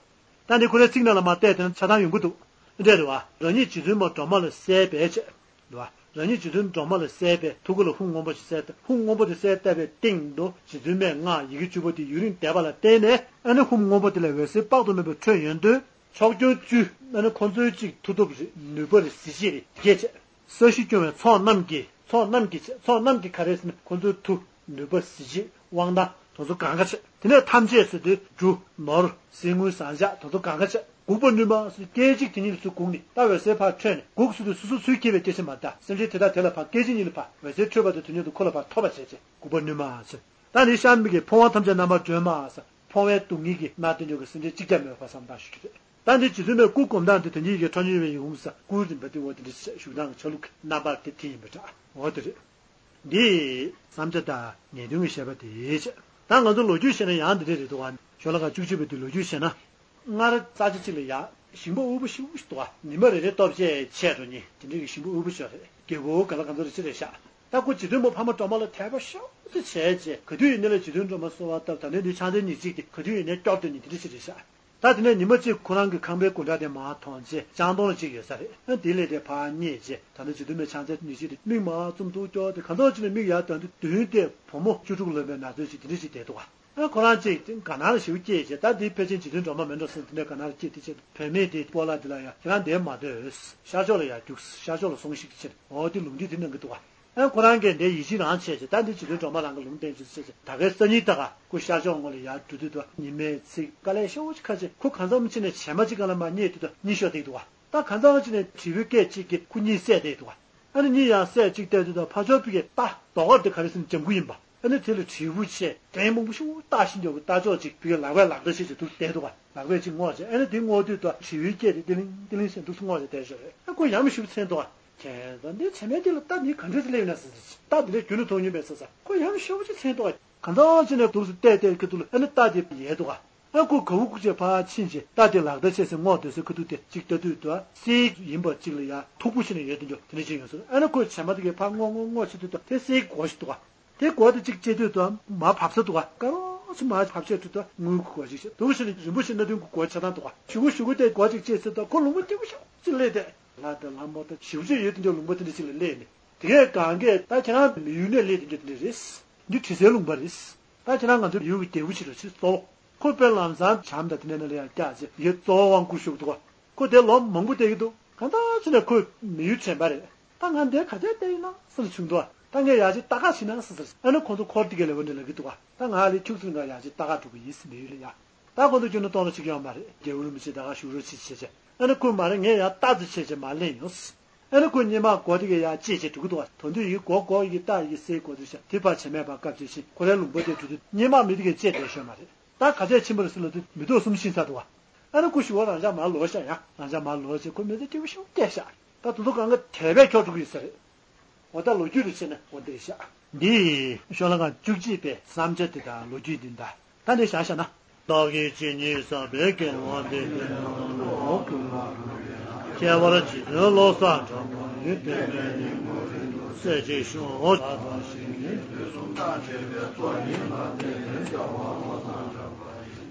ད་འདི་ཁོ་རའི་ཚིག་ནང་ལ་མར་བལྟས་དེ་ན་ཆ་ཚང་ཡོང་གི་འདུག་འདྲས་རེད་པ། རང་ཉིད་རྗེ་བཙུན་མ་སྒྲོལ་མ་ལ་གསལ་བས་བྱས། རེད་པ། རང་ཉིད་རྗེ་བཙུན་སྒྲོལ་མ་ལ་གསལ་བས་ཐུགས་ཀ་ལ་ཧཱུྃ་མངོན་པོ་ཞིག་གསལ་བཏབ། ཧཱུྃ་མངོན་པོ་དེ་གསལ་བཏབ་པའི་སྟེང་དུ་རྗེ་བཙུན་མའི་སྔགས་ཡི་གེ་བཅུ་པོ་དེ་ཡུན་རིང་བཟླས་པ་ལ་བརྟེན་ནས། ཨ་ནི་ཧཱུྃ་མངོན་པོ་དེ་ལས་འོད་ཟེར་དཔག་ཏུ་མེད་པ་འཕྲོས་ཡོང་དུས། ཕྱོགས་སྐྱོང་བཅུ། ཨ་ནི་ཁོ་ཚོའི་གཅིག་མཐུ་སྟོབས་རེད། ནུས་པ་རེད། གཟི་བརྗིད་རེད། རྒྱས་བྱས། ས་གཞི་སྐྱོང་བའི་ཚོགས་རྣམས་ཀྱིས། ཚོགས་རྣམས་ཀྱིས་བྱས། ཚོགས་རྣམས་ཀྱིས་ག་རེ་ཟེར་ན་ཁོ་ཚོའི་མཐུ། ནུས་པ། གཟི་བརྗིད། དབང་ཐང་དེ་ཚོ་གང་ག་བྱས། དེ་ནས་ཐམས་ཅད་ཟེར་དུས་འབྲུ། ནོར། གསེར་དངུལ་ཟངས་ལྕགས་དེ་ཚོ་གང་ག་བྱས། འགུགས་པར་ནུས་མ་ཟེར། སྐད་ཅིག་དེ་ཉིད་ལ་ཚུར་འགུགས་ནས། ད་འོད་ཟེར་ཕར་འཕྲོས་ནས། འགུགས་ཟེར་དུས་སོ་སོ་ཚུར་འཁྱེར་བའི་སྐད་ཆ་མ་རེད། ད་སེམས་ཅན་དེ་དག་དེ་ལ་ཕར་སྐད་ཅིག་ཉིད་ལ་ཕར་འོད་ཟེར་འཕྲོས་པ་དེ་དེ་ཉིད་དུ་ཁོ་ལ་ཕར་ཐོབ་པ་བྱས་བྱས་འགུགས་པར་ནུས་མ་ཟེར། ད་ནི་གཤམ་གྱི་ཕོངས་པ་ཐམས་ཅད་རྣམ་པར་སྒྲོལ་མ་ཟེར། ཕོངས་པའི་སྡུག་བསྔལ་གྱིས་མནར་ཏེ་འཇོག་གི་སེམས་ཅན་གཅིག་ཀྱང་མེད་པར་བསམ་བཏང་ཞུ་རྒྱུ་རེད། ད་འདི་རྗེ་བཙུན་མའི་སྐུ་སྒོམ་སྟངས་དེ་དོན་གྱི་ཡི་གེ་ཁྲོ་གཉེར་བའི་ཡི་གེ་ཧཱུྃ་ཟེར། སྐུ་རིམ་པ་དེ་འོ་དེ་འདྲ་ཞིག་བཞུགས་སྟངས་ཀྱི་ཆ་ལུགས་ཀྱི་རྣམ་པར་དེ་དེ་ཡིན་པ་འདྲ། འོ་དེ་རེད། འདི་བསམ་བྱ་དང་ངེས་དོན་གྱི་བཤད་པ་དེ་བྱས། ད་ང་ཚོ་ལོ་རྒྱུས་བཤད་ན་ཡང་འདི་འདྲ་རེད་འདུག་ག་ཞོ་ལ་ཁ་བཅུ་གཅིག་པའི་དུས་ལོ་རྒྱུས་བཤད་ན། སྔར་རྩ་ཆེ་གཅིག་ལ་ཡ་ཞིང་པ་དབུལ་པོ་ཞེ་པོ་ཞིག་འདུག་ག་ཉི་མ་རེ་རེ་ལྟོ་ཆས་ཆད་འགྲོ་མཁན་དེ་འདྲ་གི་ཞིང་པ་དབུལ་པོ་ཞིག་རེད། རྒྱལ་པོ་ག་ལ་ག་ཚོད་རེ་ཅི་རེད་ཤག་ད་ཁོ་རྗེ་བཙུན་མོ་འཕགས་མ་སྒྲོལ་མ་ལ་དད་པ་ཤུགས་ཆེ་བྱས། ག་དུས་ཡིན་ནའི་ལ་རྗེ་བཙུན་སྒྲོལ་མ་གསོལ་བ་བཏབ། ད་ནི་འདི་ཕྱག་མཚན་ཉེར་གཅིག་དེ་ག་དུས་ཡིན་ནའི་སྐྱོར་སྡོད་མཁན་དེ་འདྲ་ཞིག་རེད་ཤག་ད་དེ་ནས་ཉི་མ་གཅིག་ཁོ་རང་གི་ཁང་པའི་སྒོ་འགྲམ་དེ་མར་མཐོང་རྗེས་ལྕང་སྡོང་ལ་གཅིག་ཡོད་ས་རེད། ཨ་དེའི་སླད་དེ་ཕར་བསྙེགས་རྗེས་ད་ནི་རྗེ་བཙུན་མོའི་ཕྱག་མཚན་ཉེར་གཅིག་དེ་མིག་མར་བཙུམ་ཐུག་སྐྱོར་ཏེ་གང་ཐོག་ཅིག་ནས་མིག་ཡར་བལྟ་དུས་མདུན་དེར་བུ་མོ་བཅུ་དྲུག་ལོན་པའི་ན་ཚོད་ཅིག་དེ་འདྲ་ཞིག་བསྡད་འདུག་ག་ཨ་ཁོ་རང་གཅིག་དེ་དགའ་སྣང་ཞེ་པོ་སྐྱེས་བྱས། ད་འདི་ཕལ་ཆེར་འཇིག་རྟེན་སྒྲོན་མ་མིན་འགྲོ་བསམ། དེ་ནས་དགའ་སྣང་སྐྱེས་དེ་ཆེད་དུ་བུད་མེད་དེ་སྤོ་ལགས་དེ་ལ་ཡ་ཁྱེད་རང་འདིར་མ་སྡོད། ཤར་ཕྱོགས་ལ་ཡ་རྒྱུགས། ཤར་ཕྱོགས་ལ་སོང་ཤིག་ཟེར། འོ་དེ་ལུང་བསྟན་དེ་གནང་གི་འདུག་བ། ཨ་ཁོ་རང་གིས་འདི་ཡིད་ཆེས་རང་བྱས་བྱས། ད་འདི་འཇིག་རྟེན་སྒྲོན་མ་རང་གི་ལུང་བསྟན་ཅིག་བྱས་བྱས། ད་གའི་སང་ཉིན་ད་ག་ཁོ་ཤར་ཕྱོགས་ངོས་ལ་ཡར་འགྲོ་དུས་དུ་ཉི་མའི་ཚིག་དཀའ་ལས་ཤོར་ཅིག་ཁ་ཅིག་ཁོ་གང་འཚམ་ཕྱིན་ནས་བྱེ་མ་གཅིག་གང་ལ་མ་རྙེད་དུས་དུ་གཉིད་ཤོར་བསྡད་འདུག་བ། ད་གང་འཚམ་ཕྱིན་ནས་དྲིལ་བུའི་སྐད་ཅིག་གིས་ཁོ་གཉིད་སད་བསྡད་འདུག་བ། ཨ་ནི་གཉིད་ཡང་སད་ཅིག་བལྟས་དུས་དུ་ཕར་ཕྱོགས་ཕ་གི་རྟ་རྡོ་དཀར་དེ་ག་རེ་ཟེར་ན་ལྗང་གུ་ཡིན་པ། ཨ་ནི་དེ་ལ་དྲིལ་བུ་ཆེ་གདན་མང་པོ་ཞིག་བཏགས་ཤིང་འཇོག་གི་རྟ་མཆོག་ཅིག་ཕ་གི་ལག་པས་ལག་བརྡ་བྱེད་ཅིག་འདུག་བསྡད་འདུག་བ། ལག་པས་ཅིག་བསྔོགས་བྱས། ཨ་ནི་དེ་བསྔོགས་དུས་དུ་དྲིལ་བུའི་སྐད་དེ་ཏི་ལིང་ཏི་ལིང་ཟེར་འདུག་སེ་བསྔོགས་བྱས་བསྡད་ཤག་རེད། ཨ་ཁོ་ཡ་མ་ཞུ་བ་མཚན་འདུག་བ། ཁྱེད་ད་འདི་བྱེ་མའི་དེ་ལ་རྟ་འདི་ག་འདྲས་སླེབས་ན་ཟེར། རྟ་འདི་ལས་རྒྱུ་ནི་མཐོང་མྱོང་མེད་ཟེར་ས། ཁོ་ཡ་མ་ཞུ་བ་ཅིག་མཚན་འདུག་བ། གང་འཚམ་ཅིག་ནས་འདུག་སེ་བལྟས་བལྟས་ཀྱི་འདུག་ལ། ཨ་ནི་རྟ་དེ་ཡལ་འདུག་བ། ཨ་ཁོ་ག་བུ་ཁུག་ཅེས་ཕར་ཕྱིན་བྱས་རྟ་དེ་ལག་བརྡ་བྱས་སེ་བསྔོགས་སྡོད་སའི་ཁ་ཐུག་དེ་གཅིག་ལྟ་དུས་དུ་གསེར་ཡིན་པ་གཅིག་ལ་ཡ་མཐུག་པོ་ཞིག་ནས་ཡོད་དེ་འཇོག་དེ་འདྲ་ཞིག་ཡོད་ཟེར། ཨ་ནི་ཁོས་བྱེ་མ་དེ་གས་ཕར་བསྔོགས་བསྔོགས་བསྔོགས་བྱེད་དུས་དུ་དེ་གསེར་གྱི་སྒོ་ཞིག་འདུག་བ། དེ་སྒོ་དེ་གཅིག་ཕྱེ་དུས་དུ་མར་བབས་ས་འདུག་བ། དཀར་རོ་ཆུ་མར་བབས་བྱས་དུས་དུ་དངུལ་གྱི་སྒོ་ཞིག་བྱས་འདུག་ཞིག་རིན་པོ་ཆེ་སྣ་བདུན་གྱི་སྒོ་ཆགས་སྟངས་འདུག་བ། གཞུག་གུ་གཞུག་གུ་དེ་སྒོ་གཅིག་ཕྱེ་ཚེ་དུ་ཁོ་ལུང་པ་སྐྱིད་པོ་ཞིག་ཅིག་སླེབས་ཏེ། ལྷ་དང་ལྷ་མོ་དང་ཞེ་པོ་ཅིག་ཡོད་དེ་འཇོག་ལུང་པ་དེ་འདྲ་ཞིག་ལ་སླེབས་ནས། དེ་གས་གང་གས་ད་ཁྱེད་རང་མི་ཡུལ་ནས་སླེབས་དེ་འཇོག་དེ་འདྲ་རེད། འདི་དྲི་ཟའི་ལུང་པ་རེད། ད་ཁྱེད་རང་ང་ཚོ་ཡུལ་གྱི་རྒྱལ་པོ་ཞིག་ལ་ཕྱིར་སློབ། ཁོ་དཔེ་ལམ་སང་བྱམས་དང་དེ་འདྲ་ནང་ལ་ཡང་བཀྱག་བྱས་ཡོད་གཙོ་བོ་དབང་བསྐུར་ཞུ་གི་འདུག་བ། ཁོ་དེ་ལོ་མང་པོ་བསྡད་ཀྱི་འདུག་གང་ལྟར་ཕྱིན་ནས་ཁོས་མི་ཡུལ་དྲན་པ་རེད། ད་ང་འདིར་ག་ཚོད་བསྡད་ཡིན་ན་ཟེར་བྱུང་འདུག་ད་ངས་ཡར་ཅིག་ལྟ་ག་ཕྱིན་ན་ཟེར་ཟེར། ཨ་ནི་ཁོང་ཚོ་འཁོར་དེ་གས་ལས་བ་འདྲ་ལབ་ཀྱི་འདུག་བ། ད་ང་ལས་ཁྱུག་ཙམ་འགའ་ཡར་ཅིག་ལྟ་ག་འགྲོ་གི་ཡིན་ཟེར། མི་ཡུལ་ལ་ཡ། ད་ཁོང་ཚོ་ཁྱོན་ནས་གཏོང་རོགས་བྱེད་ཀྱི་ཡོད་མ་རེད། རྒྱལ་བོ་རིན་པོ་ཆེ་ད་ག་བཞུགས་རོགས་བྱེད་བྱས་བྱས། ཨ་ནི་ཁོས་མ་རེད་ངས་ཡར་ལྟ་ཙམ་བྱས་བྱས་མར་སླེབས་ཡོང་། ཨ་ནི་ཁོས་སྔོན་མ་སྒོ་དེ་གས་ཡར་ཕྱེ་བྱས་འགྲོ་གི་འདུག་བ། ད་དུང་ཡི་སྒོ་སྒོ་ཡི་རྟ་ཡི་སའི་སྒོ་དེ་བྱས་དེ་ཕར་བྱེ་མས་ཕར་བཀབ་བྱས་ཕྱིན། ཁོ་རའི་ལུང་པ་དེར་འགྲོ་དུས་སྔོན་མ་མི་དེ་གས་བཅད་བསྡད་ཤོད་མ་རེད། ད་ག་ཚད་ཕྱིན་པ་རེད་ཟེར་ལབ་དུས་མི་ཐོག་གསུམ་ཕྱིན་ཚར་འདུག་བ། ཨ་ནི་ཁོ་ཞུ་བ་རང་ཅག་མར་ལོག་ཤག་ཡ། རང་ཅག་མར་ལོག་བྱས་ཁོ་མི་ཚེ་སྐྱིད་པོ་ཞིག་སྐྱེལ་ཤག་ད་དུང་དུ་གང་ག་དད་པས་འཁྱོག་འགྲོ་གི་ཡོད་ས་རེད། འོ་ད་ལོ་རྒྱུས་རེ་བྱས་ན་འོ་འདིར་བཞག་འདི་ཤོ་ལོ་ཀ་བཅུ་གཅིག་པའི་བསམ་འཆར་དེ་དང་ལོ་རྒྱུས་འདི་འདྲ། ད་འདི་བཞག་བཞག་ན། བདག་གིས་ཇི་སྙེད་བསགས་པའི་དགེ་བ་འདི། ཁྱད་པར་འཇིག་རྟེན་བློ་བཟང་གྲགས་པ་ཡི། སྲས་ཀྱི་ཞུ་བ།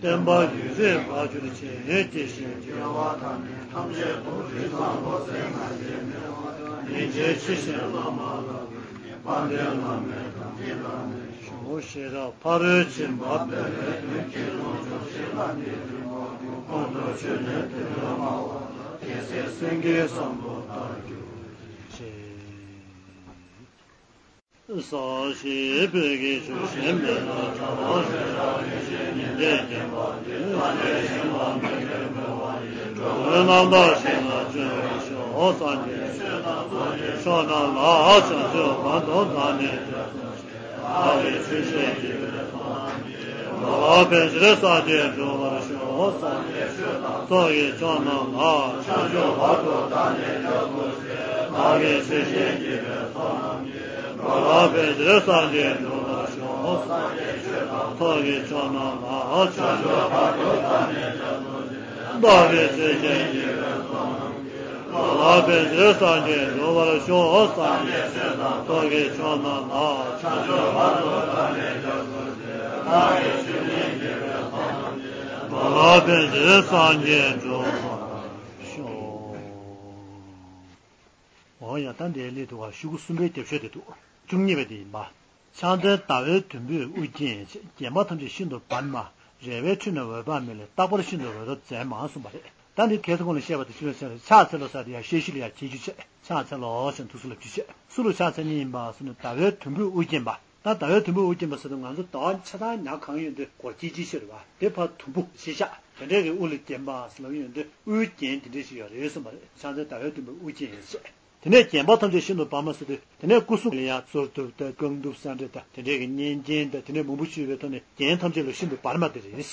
བསྟན་པ་ཡུན་རིང་འཕེལ་གྱུར་ཅིག་དེ་བཞིན་དགེ་བ་དང་ནི་ཐམས་ཅད་དུ། རིགས་བཟང་བློ་གསལ་ང་རྒྱལ་མེད་པ། ཉིན་བྱེད་ཕྱི་བཞིན་བླ་མ་ལག་ཏུ་ནི། དཔལ་ལྡན་བླ་མའི་དམ་ཚིག་བླ་མའི་ཞུ། ཤེས་རབ་ཕ་རོལ་ཕྱིན་པ་སྤེལ་བའི་དོན་གྱི་ལོངས་སྤྱོད་ཕྱིར་ལ་འདི་རིམ་པ་ཀུན་ཏུ་ཆོས་ནི་དེ་ལས་མང་བ་ལ། རྒྱལ་སྲས་སེང་གེའི་ཟམ་དུ་བདག་གྱུར་ཅིག་གསལ་ཞིང་བོད་ཀྱི་ཆུ་ཤིང་མེ་ཏོག་བཀྲ་བ་ཞིག་ཉི་ཟེར་བརྒྱན་པ་འདི། སངས་རྒྱས་ཞིང་ལ་མི་སྐྱེ་འགྲོ་བ་ཡི། འགྲོ་ཀུན་རྣམ་དག་ཞིང་ལ་སྤྱོད་པར་ཤོག་སངས་རྒྱས་ཆོས་དང་ཚོགས་ཀྱི་མཆོག་རྣམས་ལ། བྱང་ཆུབ་བར་དུ་བདག་ནི་སྐྱབས་སུ་མཆི། བདག་གིས་ཆོས་བཤད་བགྱིས་པའི་ཚོགས་རྣམས་ཀྱིས། འགྲོ་ལ་ཕན་ཕྱིར་སངས་རྒྱས་འགྲུབ་པར་ཤོག་སངས་རྒྱས་ཆོས་དང་ཚོགས་ཀྱི་མཆོག་རྣམས་ལ། བྱང་ཆུབ་བར་དུ་བདག་ནི་སྐྱབས་སུ་མཆི། བདག་གིས་ཆོས་བཤད་བགྱིས་པའི་ཚོགས་རྣམས་ཀྱིས། འགྲོ་ལ་ཕན་ཕྱིར་སངས་རྒྱས་འགྲུབ་པར་ཤོག་སངས་རྒྱས་ཆོས་དང་ཚོགས་ཀྱི་མཆོག་རྣམས་ལ། བྱང་ཆུབ་བར་དུ་བདག་ནི་སྐྱབས་སུ་མཆི། བདག་གིས་ཆོས་བཤད་བགྱིས་པའི་ཚོགས་རྣམས་ཀྱིས། འགྲོ་ལ་ཕན་ཕྱིར་སངས་རྒྱས་འགྲུབ་པར་ཤོག་སངས་རྒྱས་ཆོས་དང་ཚོགས་ཀྱི་མཆོག་རྣམས་ལ། བྱང་ཆུབ་བར་དུ་བདག་ནི་སྐྱབས་སུ་མཆི། བདག་གིས་ཆོས་བཤད་བགྱིས་པའི་ཚོགས་རྣམས་ཀྱིས། འགྲོ་ལ་ཕན་ཕྱིར་སངས་རྒྱས་འགྲུབ་པར་ཤོག་འོ་ཡ། ད་འདིར་སླེབས་འདུག་ག་ཤོག་གུ་གསུམ་པའི་རྒྱབ་ཤོག་དེ་འདུག་བཅུ་གཉིས་པ་དེ་ཡིན་པ། ཕྱག་མཚན་ཟླ་བའི་དུམ་བུས་དབུ་བརྒྱན་བྱས། བརྒྱན་པ་ཐམས་ཅད་ཤིན་ཏུ་བར་མ། རལ་པའི་ཁྲོད་ན་འོད་དཔག་མེད་ལས། རྟག་པར་ཤིན་ཏུ་འོད་རབ་མཛད་མ་གསུངས་པ་རེད། ད་འདི་ཁ་སང་གོང་ལ་བཤད་པ་དང་གཅིག་པ་ཟེར། ཕྱག་འཚལ་ལོ་ཟེར་དེ་ཡང་བཤད་གཞི་ལ་ཡང་འཁྱེར་རྒྱུ་བྱས། ཕྱག་འཚལ་ལོ་ཞེས་ཐུགས་སུ་ལབ་རྒྱུ་བྱས། སུ་ལ་ཕྱག་འཚལ་མཁན་ཡིན་པ་ཟེར་ན་ཟླ་བའི་དུམ་བུས་དབུ་བརྒྱན་པ། ད་ཟླ་བའི་དུམ་བུས་དབུ་བརྒྱན་པ་ཟེར་དུས་ང་ཚོ་ཟླ་བ་ཆ་ཚང་ཉག་གང་ཡོད་དུས་སྒོར་ཁྱི་གཅིག་ཤོས་རེད་བ། དེ་ཕར་དུམ་བུ་ཞེས་བྱ། དེ་འདྲའི་གི་དབུ་ལ་བརྒྱན་པ་ཟེར་ལབ་ཡོང་དུས་དབུའི་རྒྱན་དེ་འདྲའི་ཞིག་ཡོད་རེད་གསུངས་པ་རེད། ཕྱག་འཚལ་ཟླ་བའི་དུམ་བུས་དབུ་བརྒྱན་ཡོད་ཅེས། དེ་ནས་བརྒྱན་པ་ཐམས་ཅད་ཤིན་ཏུ་བར་མ་ཟེར་དུས་དེ་ནས་སྐུ་གཟུགས་ལ་ཡང་གསོར་གདུབ་དང་རྐང་གདུབ་ཟེར་འདྲ་དང་དེ་འདྲའི་གི་གཉན་རྒྱན་དང་དེ་འདྲའི་མང་པོ་ཞིག་ཡོད་པའི་ཐོག་ནས་རྒྱན་ཐམས་ཅད་ལ་ཤིན་ཏུ་བར་མ་དེ་རེད།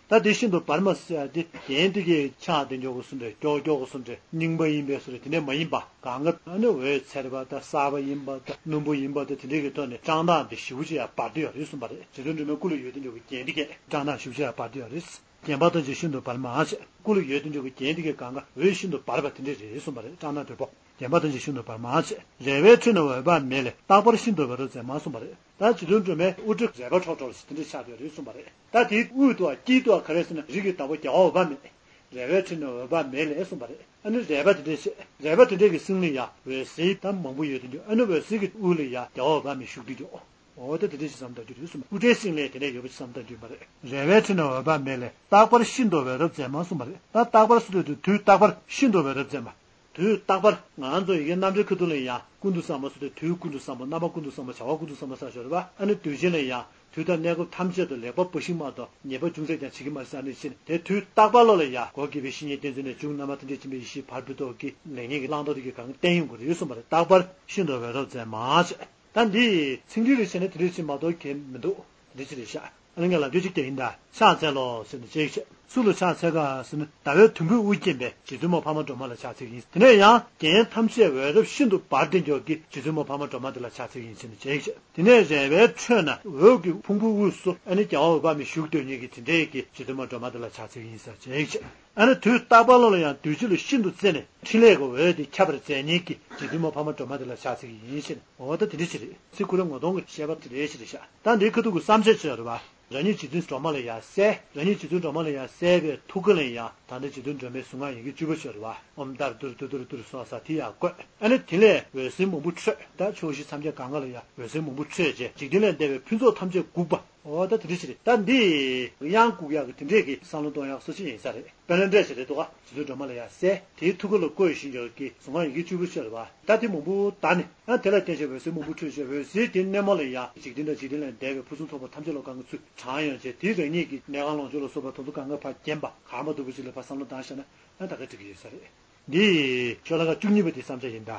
ད་དེ་ཤིན་ཏུ་བར་མ་ཟེར་ཡ་དེ་རྒྱན་དེ་གའི་ཕྱག་དེ་འཇོག་གི་སུ་འདྲ་ཀྱོག་ཀྱོག་གི་སུ་འདྲ་རྙིང་པ་ཡིན་པའི་སུ་རེད། དེ་འདྲ་མ་ཡིན་པ་གང་ག་ཨ་ནི་འོད་འཚེར་བ་དང་གསར་པ་ཡིན་པ་དང་རྣོན་པོ་ཡིན་པ་དང་དེ་འདྲའི་གི་ཐོག་ནས་བཀྲག་མདངས་དེ་ཞེ་པོ་ཅིག་ཡང་འབར་བསྡད་ཡོད་རེད་གསུངས་པ་རེད། རྗེ་བཙུན་སྒྲོལ་མའི་སྐུ་ལ་ཡོད་དེ་འཇོག་གི་རྒྱན་དེ་གས་བཀྲག་མདངས་ཞེ་པོ་ཅིག་ཡང་འབར་བསྡད་ཡོད་རེད། བརྒྱན་པ་ཐམས་ཅད་ཤིན་ཏུ་བར་མ་ཞེས། སྐུ་ལ་ཡོད་དེ་འཇོག་གི་རྒྱན་དེ་གས་གང་ག་འོད་ཤིན་ཏུ་འབར་བ་དེ་འདྲ་རེད་གསུངས་པ་རེད། བཀྲག་མདངས་དོད་པོ། བརྒྱན་པ་ཐམས་ཅད་ཤིན་ཏུ་བར་མ་ཞེས། རལ་པའི་ཁྲོད་ན་འོད་དཔག་མེད་ལས། རྟག་པར་ཤིན་ཏུ་འོད་རབ་མཛད་མ་གསུངས་པ་རེད། ད་རྗེ་བཙུན་སྒྲོལ་མའི་དབུ་སྐྲ་རལ་པ་འཕྲོ་འཕྲོ་ཞིག་དེ་འདྲ་ཆགས་བསྡད་རེད་གསུངས་པ་རེད། ད་དེའི་དབུས་དུ་དཀྱིལ་དུ་ག་རེ་ཟེར་ན་རིགས་ཀྱི་བདག་པོ་རྒྱལ་བ་འོད་དཔག་མེད། རལ་པའི་ཁྲོད་ན་འོད་དཔག་མེད་ལས་གསུངས་པ་རེད། ཨ་ནི་རལ་པ་དེ་འདྲ་ཞིག་རལ་པ་དེ་འདྲ་གི་གསེང་ལ་ཡ་འོད་ཟེར་ད་མང་པོ་ཡོད་དེ་འདུག་ཨ་ནི་འོད་ཟེར་གྱི་དབུས་ལ་ཡ་རྒྱལ་བ་འོད་དཔག་མེད་བཞུགས་བསྡད་འདུག་འོ་ད་དེ་འདྲ་ཞིག་བསམ་བཏང་རྒྱུ་རེད་གསུངས་པ། སྐུ་ཕྲེང་སྲིང་ལས་དེ་འདྲ་ཡོད་པ་ཞིག་བསམ་བཏང་རྒྱུ་ཡིན་པ་རེད། རལ་པའི་ཁྲི་ན་འོད་དཔག་མེད་ལས། རྟག་པར་ཤིན་ཏུ་འོད་རབ་མཛད་མ་གསུངས་པ་རེད། ད་རྟག་པར་ཟེར་དུས་དུས་རྟག་པར་ཤིན་ཏུ་འོད་རབ་མཛད་མ། དུས་རྟག་པར་ང་ཚོ་ཡི་གེ་རྣམ་འགྲེལ་ཁ་ཐུག་ལ་ཡང་ཀུན་ཏུ་བཟང་པོ་ཟེར་དུས་དུས་ཀུན་ཏུ་བཟང་པོ། རྣམ་པ་ཀུན་ཏུ་བཟང་པོ། བྱ་བ་ཀུན་ཏུ་བཟང་པོ་ཟེར་ཞོར་བ། ཨ་ནི་དུས་ཆེན་ལ་ཡང་དུས་དང་གནས་སྐབས་ཐམས་ཅད་དུ་ལེགས་པར་འབའ་ཞིག་མ་གཏོགས་ཉེས་པ་ཅུང་ཟད་ཀྱང་བྱེད་ཀྱི་མ་རེད་ཟེར་ནས་བཤད་ནས། དེ་དུས་རྟག་པར་ལོ་ལ་ཡང་སྒོ་དགེ་བའི་བཤེས་གཉེན་བསྟེན་ཚུལ་ནས་འབྱུང་རྣམ་པར་ཐམས་ཅད་མཁྱེན་པའི་ཡེ་ཤེས་བར་དོ་ཐོག་གི་ལེགས་ཉེས་ཀྱི་བླང་དོར་དེ་གི་གང་བསྟན་ཡོང་གི་རེད་གསུངས་པ་རེད། རྟག་པར་ཤིན་ཏུ་འོད་རབ་མཛད་མ་ཞེས། ད་འདི་ཚིག་འགྲེལ་ལ་བྱས་ན་དེ་འདྲ་ཞིག་མ་གཏོགས་གང་མི་འདུག་དེ་འདྲ་ཞིག་རེད་ཤག་ཨ་ནི་ངས་ལབ་རྒྱུ་གཅིག་དེ་ཡིན་ད། ཕྱག་འཚལ་ལོ་ཟེར་ནས་ཅིག་བཤད། སུ་ལ་ཕྱག་འཚལ་ག་ཟེར་ན། ཟླ་བའི་དུམ་བུས་དབུ་བརྒྱན་པའི་རྗེ་བཙུན་མ་འཕགས་མ་སྒྲོལ་མ་ལ་ཕྱག་འཚལ་གྱི་ཡིན། དེ་ནས་ཡང་རྒྱན་ཐམས་ཅད་འོད་རབ་ཤིན་ཏུ་འབར་དེ་འཇོག་གི་རྗེ་བཙུན་མ་འཕགས་མ་སྒྲོལ་མ་དེ་ལ་ཕྱག་འཚལ་གྱི་ཡིན་ཟེར་ནས་ཅིག་བཤད། དེ་ནས་རལ་པའི་ཁྲོད་ན་འོད་ཀྱི་ཕུང་པོའི་དབུས་སུ་ཨ་ནི་རྒྱལ་བ་འོད་དཔག་མེད་བཞུགས་སྡོད་མཁན་གྱི་དེ་འདྲའི་གི་རྗེ་བཙུན་མ་སྒྲོལ་མ་དེ་ལ་ཕྱག་འཚལ་གྱི་ཡིན་ཟེར་ཅིག་བཤད། ཨ་ནི་དུས་རྟག་པར་ལོ་ལ་ཡང་བདུད་བཞི་ལ་ཤིན་ཏུ་བརྩེ་ནས་ཕྲིན་ལས་ཀྱི་འོད་དེ་ཁྱབ་པར་མཛད་མཁན་གྱི་རྗེ་བཙུན་མ་འཕགས་མ་སྒྲོལ་མ་དེ་ལ་ཕྱག་འཚལ་གྱི་ཡིན་ཞེས་ནས། འོ་ད་དེ་འདྲ་ཞིག་རེད། ཚིག་ཁོ་རང་ངོ་གདོང་གི་བཤད་པ་དེ་འདྲ་ཞིག་རེད་ཤག་ད་འདིའི་ཁ་ཐུག་གི་བསམ་འཆར་ཅིག་ཡོད་རེད་བ། རང་ཉིད་རྗེ་བཙུན་སྒྲོལ་མ་ལ་ཡང་གསལ། རང་ཉིད་རྗེ་བཙུན་སྒྲོལ་མ་ལ་ཡང་གསལ་བའི་ཐུགས་ཀ་ལ་ཡང་ད་ལྟ་རྗེ་བཙུན་སྒྲོལ་མའི་གཟུངས་སྔགས་ཡི་གེ་བཅུ་པ་ཅིག་ཡོད་རེད་བ། ཨོཾ་ཏཱ་ར་ཏུ་ར་ཏུ་ཏུ་ར་ཏུ་ར་སོགས་ས་དེ་ཡང་བཀོད། ཨ་ནི་དེ་ལས་འོད་ཟེར་མང་པོ་འཕྲོས། ད་ཕྱོགས་བཞི་མཚམས་བརྒྱད་གང་ག་ལ་ཡང་འོད་ཟེར་མང་པོ་འཕྲོས་རྗེས་འཇིག་རྟེན་ལས་འདས་པའི་ཕུན་ཚོགས་ཐམས་ཅད་འགུགས་པ། འོ་ད་དེ་འདྲ་ཞིག་རེད། ད་འདི་གཡང་འགུགས་ཡག་གི་དེ་འདྲས་ཀྱི་བསམ་བློ་གཏོང་ཡག་སོ་ཅིག་ཡིན་ས་རེད། དཔེར་ན་འདྲ་ཞིག་རེད་འདུག་ག་རྗེ་བཙུན་སྒྲོལ་མ་ལ་ཡང་གསལ། དེའི་ཐུགས་ཀ་ལ་བཀོད་བཞིན་ཡོད་ཀྱི་གཟུངས་སྔགས་ཡི་གེ་བཅུ་པོ་ཤར་བ། ད་དེ་མང་པོ་དག་ནས་ཨ་དེ་ལ་བརྟེན་བྱས་འོད་ཟེར་མང་པོ་འཕྲོས་བྱས། འོད་ཟེར་དེ་སྣེ་མོ་ལ་ཡང་འཇིག་རྟེན་དང་འཇིག་རྟེན་ལས་འདས་པའི་ཕུན་སུམ་ཚོགས་པ་ཐམས་ཅད་ལ་གང་གི་ཚུལ་དྲངས་ཡོང་བྱས། དེའི་རང་ཉིད་ཀྱི་གནས་ཁང་ལོངས་སྤྱོད་ལ་སོགས་པ་དེ་ཚོ་གང་ག་ཕར་བརྒྱན་པ་གང་མ་ཐུབ་པ་ཅིག་ལ་ཕར་བསམ་བློ་བཏང་བཞག་ན་ཨ་ད་ག་འགྲིག་གི་ཡོད་ས་རེད། འདི་ཤོ་ལོ་ཀ་བཅུ་གཉིས་པ་དེ་བསམ་འཆར་ཡིན་ད།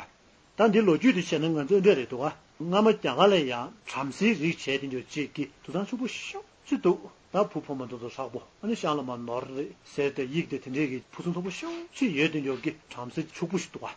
ད་འདི་ལོ་རྒྱུས་དེ་བཤད་ན་ང་ཚོས་འདྲ་རེད་འདུག་ག་སྔ་མ་རྒྱ་གར་ལ་ཡང་བྲམ་ཟེའི་རིགས་བྱས་དེ་འདྲ་ཅིག་གི་དུད་ཚང་ཕྱུག་པོ་ཤོག་ཅིག་འདུག་ད་བུ་ཕོ་མོ་དེ་ཚོ་ཧྲག་པོ། ཨ་ནི་ཤང་ལ་མ་ནོར་རེད་ཟེར་ཏེ་ཡིག་དེ་དེ་འདྲས་ཀྱི་ཕུན་སུམ་ཚོགས་པོ་ཤོག་ཅིག་ཡོད་དེ་འདྲ་གི་བྲམ་ཟེ་ཕྱུག་པོ་ཞིག་འདུག་ག་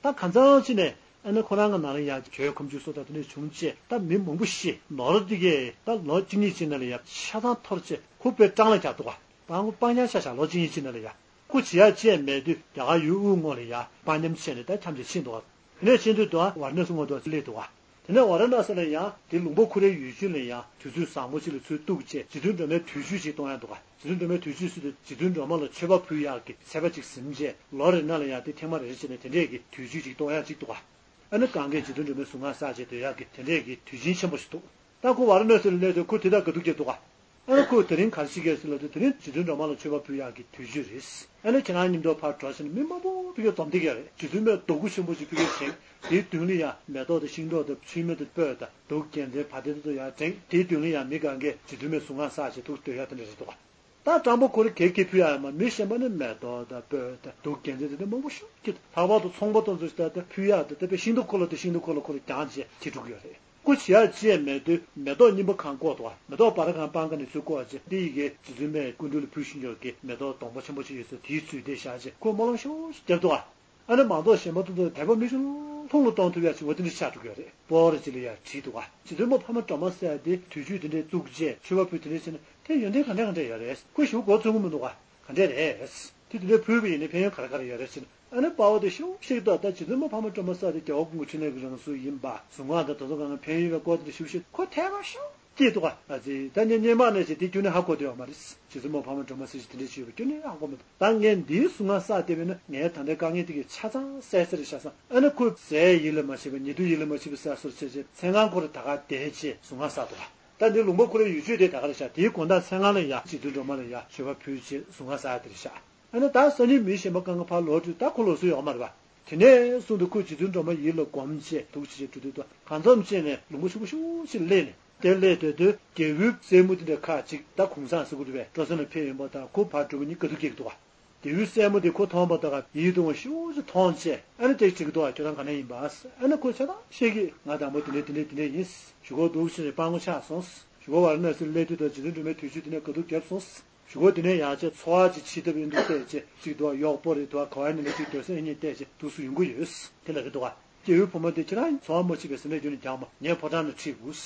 ད་གང་ཚང་ཅིག་ནས་ཨ་ནི་ཁོ་རང་གི་ནང་ལ་ཡང་གྱོད་ཁོམ་ཆུ་སོགས་དང་དེ་འདྲས་བྱུང་རྗེས་ད་མི་མང་པོ་ཤི། ནོར་དེ་གས་ད་ལོ་གཅིག་གཉིས་ཅིག་ནང་ལ་ཡང་ཆ་ཚང་འཐོར་རྗེས་ཁོ་དཔེ་སྤྲང་ལ་རྒྱག་འདུག་ག་ད་ཁོ་སྤང་རྐྱང་ཆགས་ཤག་ལོ་གཅིག་གཉིས་ཅིག་ནང་ལ་ཡང་། ཁོ་བྱེད་ཡག་ཅི་ཡང་མེད་དུས་རྒྱ་གར་ཡུལ་དབུས་ངོས་ལ་ཡ་དཔའ་ཉམས་ཆེ་ནས་ད་འཁྱམས་བྱས་ཕྱིན་འདུག་ག་དེ་ནས་ཕྱིན་དུས་དུ་ཝཱ་ར་ཎ་སི་ངོས་དུ་སླེབས་འདུག་ག་དེ་ནས་ཝཱ་ར་ཎ་སི་ལ་ཡང་དེ་ལུང་པ་ཁོ་རའི་ཡུལ་ཆུང་ལ་ཡང་དུས་ཚོད་བཟང་པོ་ཅིག་ལ་ཚུར་གཏུགས་བྱས་རྗེ་བཙུན་སྒྲོལ་མའི་དུས་མཆོད་ཅིག་གཏོང་ཡག་འདུག་ག་རྗེ་བཙུན་སྒྲོལ་མའི་དུས་མཆོད་ཟེར་དུས་རྗེ་བཙུན་སྒྲོལ་མ་ལ་མཆོད་པ་ཕུལ་ཡག་གི་ཚད་པ་ཅིག་ཟིན་བྱས་ལོ་རེ་ནང་ལ་ཡང་དེ་ཐེངས་མ་རེ་རེ་བྱས་ནས་དེ་འདྲས་ཀྱི་དུས་མཆོད་ཅིག་གཏོང་ཡག་ཅིག་འདུག་ག་ཨ་ནི་གང་གས་རྗེ་བཙུན་སྒྲོལ་མའི་གཟུངས་སྔགས་བསགས་བྱས་སྡོད་ཡག་གི་དེ་འདྲས་ཀྱི་དུས་ཆེན་ཆེན་པོ་ཞིག་འདུག་ད་ཁོ་ཝཱ་ར་ཎ་སི་ལ་སླེབས་དུས་ཁོ་དེ་དག་དགའ་སྡུག་སྐྱེས་འདུག་ག་ཨ་ནི་ཁོས་དེ་རིང་ག་རེ་བྱེད་ཀྱི་ཡོད་ཟེར་ལབ་དུས་དེ་རིང་རྗེ་བཙུན་སྒྲོལ་མ་ལ་མཆོད་པ་ཕུལ་ཡག་གི་དུས་ཚོད་རེད། ཨ་ནི་ཁྱེད་རང་མཉམ་དུ་ཕར་འགྲོ་ཟེར་ནས་མི་མང་པོ་ཕ་གིར་འཛོམས་བསྡད་ཀྱི་ཡོད་རེད། རྗེ་བཙུན་མའི་རྡོ་སྐུ་ཆེན་པོ་ཞིག་ཕ་གིར་བཞེངས། དེའི་མདུན་ལ་ཡང་མེ་ཏོག་དང་ཤིང་ཏོག་དང་མཆོད་མེ་དང་སྤོས་དང་གདུགས་རྒྱལ་མཚན་བ་དན་དེ་ཚོ་ཡར་བསྒྲེངས། དེའི་མདུན་ལ་ཡང་མི་གང་གས་རྗེ་བཙུན་མའི་གཟུངས་སྔགས་བསགས་བྱས་ཐུགས་སྡོད་ཡག་དེ་འདྲ་རེད་འདུག་ག་ད་སྤྲང་པོ་ཁོ་རང་ག་གེ་ཕུལ་ཡག་ཡོད་མ་རེད། མི་གཞན་པ་ནི་མེ་ཏོག་དང་སྤོས་དང་གདུགས་རྒྱལ་མཚན་དེ་འདྲ་མང་པོ་ཞིག་ཁྱེར། ལྷག་པར་དུ་ཚོང་པ་དེ་ཚོ་ཞིག་ད་ལྟ་ཕུལ་ཡག་དེ་ད་དཔེ་ཤིང་ཏོག་ཁོ་ལ་དང་ཤིང་ཏོག་ཁོ་ལ་ཁོ་ལ་རྒྱང་བྱས་ཁྱེར་འགྲོ་གི་ཡོད་རེད། ཁོ་བྱེད་ཡག་ཅི་ཡང་མེད་དུས་མེ་ཏོག་རྙིང་པ་གང་བཀོག་འདུག་ག་མེ་ཏོག་བར་གང་སྤང་ག་ནས་ཚུར་བཀོག་བྱས་འདི་ཡི་གེ་རྗེ་བཙུན་མས་སྐུ་མདུན་ལ་ཕུལ་བཞིན་ཡོད་ཀྱི་མེ་ཏོག་སྡོང་པོ་ཆེན་པོ་ཅིག་ཡོད་ས་དེའི་ཚུལ་དེ་བཞག་བྱས་ཁོས་རྨོ་ལམ་ཤུགས་ཤིག་བརྒྱབ་འདུག་ག་ཨ་ནི་མང་ཚོགས་གཞན་པ་དེ་ཚོ་དད་པ་མི་ཆུང་ལྷུང་ལ་གཏོང་ཐུབ་ཡག་ཅིག་འོ་དེ་འདྲ་ཆགས་འགྲོ་གི་ཡོད་རེད། སྤོ་ར་ཅིག་ལ་ཡང་བྲིས་འདུག་ག་རྗེ་བཙུན་མ་འཕགས་མ་སྒྲོལ་མ་ཟེར་ཡག་དེ་དུས་མཆོད་དེ་འདྲས་བཙུགས་རྗེས་མཆོད་པ་ཕུལ་དེ་འདྲས་བྱས་ན་དེ་ཡོན་ཏན་ག་འདྲ་ག་འདྲ་ཡོད་རེད། ཁོ་ཞེ་པོ་མགོ་ཚོད་ཀྱི་མི་འདུག་ག་ག་འདྲས་རེད། དེ་དེ་འདྲས་ཕུལ་བ་ཡིན་ན་ཕན་ཡོན་ག་རེ་ག་རེ་ཡོད་རེད་ཟེར་ན། ཨ་ནི་དཔའ་བོ་དེ་ཤུགས་ཤིག་ཏུ་ད་རྗེ་བཙུན་མ་འཕགས་མ་སྒྲོལ་མ་ཟེར་དེ་རྒྱལ་བ་ཀུན་གྱི་འཕྲིན་ལས་ཀྱི་རང་གཟུགས་ཡིན་པ། གཟུངས་སྔགས་དང་དེ་ཚོ་གང་ག་ཕན་ཡོན་ཡོད་པའི་སྐོར་དེ་ཤུགས་ཤིག་ཁོ་ཐད་ཀར་ཤུགས་སྐྱེས་འདུག་ག་ཨ་ཙི། ད་ངས་སྔོན་མ་ནས་བྱས་དེ་ཁྱོན་ནས་ཧ་གོ་བསྡད་ཡོད་མ་རེད། རྗེ་བཙུན་མ་འཕགས་མ་སྒྲོལ་མ་ཟེར་ཞིག་དེ་འདྲས་ཞིག་ཡོད་པ་ཁྱོན་ནས་ཧ་གོ་མི་འདུག་ད་ངས་འདིའི་གཟུངས་སྔགས་བསགས་བསྡད་པས་ན་ངའི་ད་ལྟའི་དཀའ་ངལ་དེ་གས་ཆ་ཚང་སེལ་སེལ་བཞག་སོང་། ཨ་ནི་ཁོ་ཟས་ཡིད་ལ་མ་བྱེད་པ་ཉལ་དུས་ཡིད་ལ་མ་བྱེད་པ་ཟེར་སོར་བྱས་བྱས་མཚན་གང་ཁོ་ར་ད་ག་བསྡད་བྱས་གཟུངས་སྔགས་བསགས་འདུག་ག་ད་འདི་ལུང་པ་ཁོ་རའི་ཡུལ་ཆོས་དེ་ད་ག་རེ་བྱ། དེའི་དགོང་དག་མཚན་གང་ལ་ཡ་རྗེ་བཙུན་སྒྲོལ་མ་ལ་ཡ་མཆོད་པ་ཕུལ་བྱས་གཟུངས་སྔགས་བསགས་ཡ་དེ་རེད་ཤག་ཨ་ནི་ད་སང་ཉིན་མི་གཞན་པ་གང་ག་ཕར་ལོག་དུས་ད་ཁོ་ལོག་ས་ཡོད་མ་རེད་པ། དེ་ནས་བཟུང་སྟེ་ཁོས་རྗེ་བཙུན་སྒྲོལ་མ་ཡིད་ལ་སྒོམ་བྱས་འདུག་བྱས་བྱས་འགྲོ་དུས་ད་གང་འཚམ་བྱས་ནས་ལུང་པ་ཕྱུག་པོ་ཤུགས་ཤིག་སླེབས་ནས་དེ་སླེབས་སྡོད་དུས་རྒྱལ་པོའི་སྲས་མོ་དེ་འདྲ་ཁ་ཅིག་ད་གུང་སེང་ཟེར་དགོས་རེད་པས། སྤྲོ་ས་ནས་ཕེབས་ཡོང་པ་དང་ཁོ་ཕར་འགྲོ་བ་གཉིས་དགའ་སྡུག་སྐྱེ་གི་འདུག་ག་རྒྱལ་པོའི་སྲས་མོ་དེ་ཁོ་མཐོང་བ་དང་ཡིད་དུ་འོང་ཤུགས་ཆེ་མཐོང་བྱས་ཨ་ནི་ཅིག་ཅིག་འདུག་ག་ཁྱོད་རང་ག་ནས་ཡིན་པ། ཨ་ནི་ཁོས་ཆ་ཚང་བཤད་ཀྱི། ང་དང་པོ་དེ་འདྲས་དེ་འདྲས་དེ་འདྲས་ཡིན། གཞུག་གུ་འདུག་ཕྱིན་ནས་སྤྲང་པོ་ཆགས་སོང་། གཞུག་གུ་ཝཱ་ར་ཎ་སིར་སླེབས་དུས་དང་རྗེ་བཙུན་སྒྲོལ་མའི་དུས་མཆོད་དེ་ནས་དགའ་སྡུག་བརྒྱབ་སོང་། གཞུག་གུ་དེ་ནས་ཡང་ཅིག་འཚོ་བ་ཅིག་བྱེད་ཐུབ་ཡོང་དུས་བལྟས་བྱས་ཅིག་འདུག་ག་གཡོག་པོ་རེད་འདུག་ག་ག་བ་ནས་ལས་ཅིག་སྡོད་ས་ཡིན་ནས་བལྟས་བྱས་འདུག་སུ་ཡོང་གི་ཡོད། དེ་ལ་རེད་འདུག་ག་རྒྱལ་པོའི་བུ་མོ་དེ་ཁྱེད་རང་འཚོ་བ་མ་བྱེད་པའི་ཟིན་བྲིས་རྒྱུ་ནས་རྒྱག་མ། ངའི་ཕོ་བྲང་ནས་ཁྲིད་དགོས།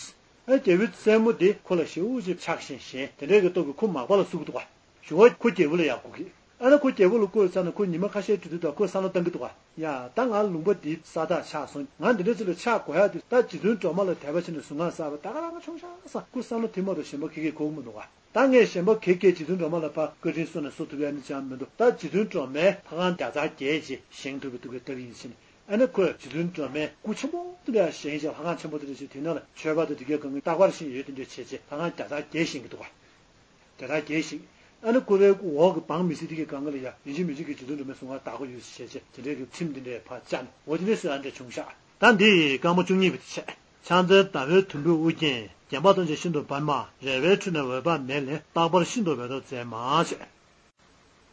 ཨ་རྒྱལ་པོའི་སྲས་མོ་དེ་ཁོ་ལ་ཞེ་པོ་ཅིག་ཆགས་ཞེན་ཞེན་དེ་འདྲའི་གི་སྟོབས་ཀྱིས་ཁོ་མག་པ་ལ་བསུ་གི་འདུག་ག་གཞུག་གུ་ཁོ་རྒྱལ་པོ་ལ་ཡར་བསྐུར་གི། ཨ་ནི་ཁོ་རྒྱལ་པོ་ལ་བསྐུར་ཚར་ནས་ཁོ་ཉི་མ་ཁ་ཤས་འགྲོ་དུས་ད་ཁོས་བསམ་བློ་བཏང་གི་འདུག་ག་ཡ་ད་ང་ལུང་པ་འདི་ས་བདག་ཆགས་སོང་། ང་འདི་འདྲ་ཅིག་ལ་ཆགས་དགོས་ཡ་དེ་ད་རྗེ་བཙུན་སྒྲོལ་མ་ལ་དད་པ་བྱས་ནས་གཟུངས་སྔགས་བསགས་པ་ད་ག་རང་ཆུང་ཤག་ས་ཁོ་བསམ་བློ་དེ་མ་གཏོགས་གཞན་པ་ག་གེ་གོ་གི་མི་འདུག་ག་ད་ངས་གཞན་པ་ག་གེ་རྗེ་བཙུན་སྒྲོལ་མ་ལ་ཕར་བཀའ་དྲིན་གསོ་ནས་གསོ་ཐུབ་ཡ་ནི་ཅང་མི་འདུག་ད་རྗེ་བཙུན་སྒྲོལ་མའི་ལྷ་ཁང་བརྒྱ་རྩ་བརྒྱད་ཅིག་བཞེངས་ཐུབ་པའི་ཐུགས་ཀྱི་བདག་ཡིན་ཕྱིན། ཨ་ནི་ཁོས་རྗེ་བཙུན་སྒྲོལ་མའི་སྐུ་ཆེན་པོ་དེ་འདྲ་བཞེངས་བྱས་ལྷ་ཁང་ཆེན་པོ་དེ་འདྲ་ཞིག་དེ་ནང་ལ་མཆོད་པ་དང་དེ་གའི་གང་གི་རྟག་པར་བཞེངས་ཡོད་དེ་འདྲ་བྱས་བྱས་ལྷ་ཁང་བརྒྱ་ཕྲག་བརྒྱད་བཞེངས་ཀྱི་འདུག་ག་བརྒྱ་ཕྲག་བརྒྱད་བཞེངས། ཨ་ནི་བཀུར་འོས་ཀྱི་འོག་གི་འབངས་མི་སེར་དེ་གའི་གང་ག་ལ་ཡ་ཡིན་གཅིག་མིན་གཅིག་གི་རྗེ་བཙུན་སྒྲོལ་མའི་གཟུངས་སྔགས་བདག་པོ་ཡོད་ཟེར་བྱས་བྱས་དེ་འདྲའི་གི་ཁྲིམས་དེ་འདྲའི་ཕར་བཅག་ནས་འོ་དེ་འདྲའི་བཟོས་ཨ་འདྲ་བྱུང་ཤག་ད་འདི་རྐང་པ་བཅུ་གཉིས་པ་དེ་བྱས། ཕྱག་འཚལ་ཟླ་བའི་དུམ་བུས་དབུ་རྒྱན། བརྒྱན་པ་ཐམས་ཅད་ཤིན་ཏུ་བར་མ། རལ་པའི་ཁྲོད་ན་འོད་དཔག་མེད་ལས། རྟག་པར་ཤིན་ཏུ་འོད་དཔག་མཛད་མ་བྱས།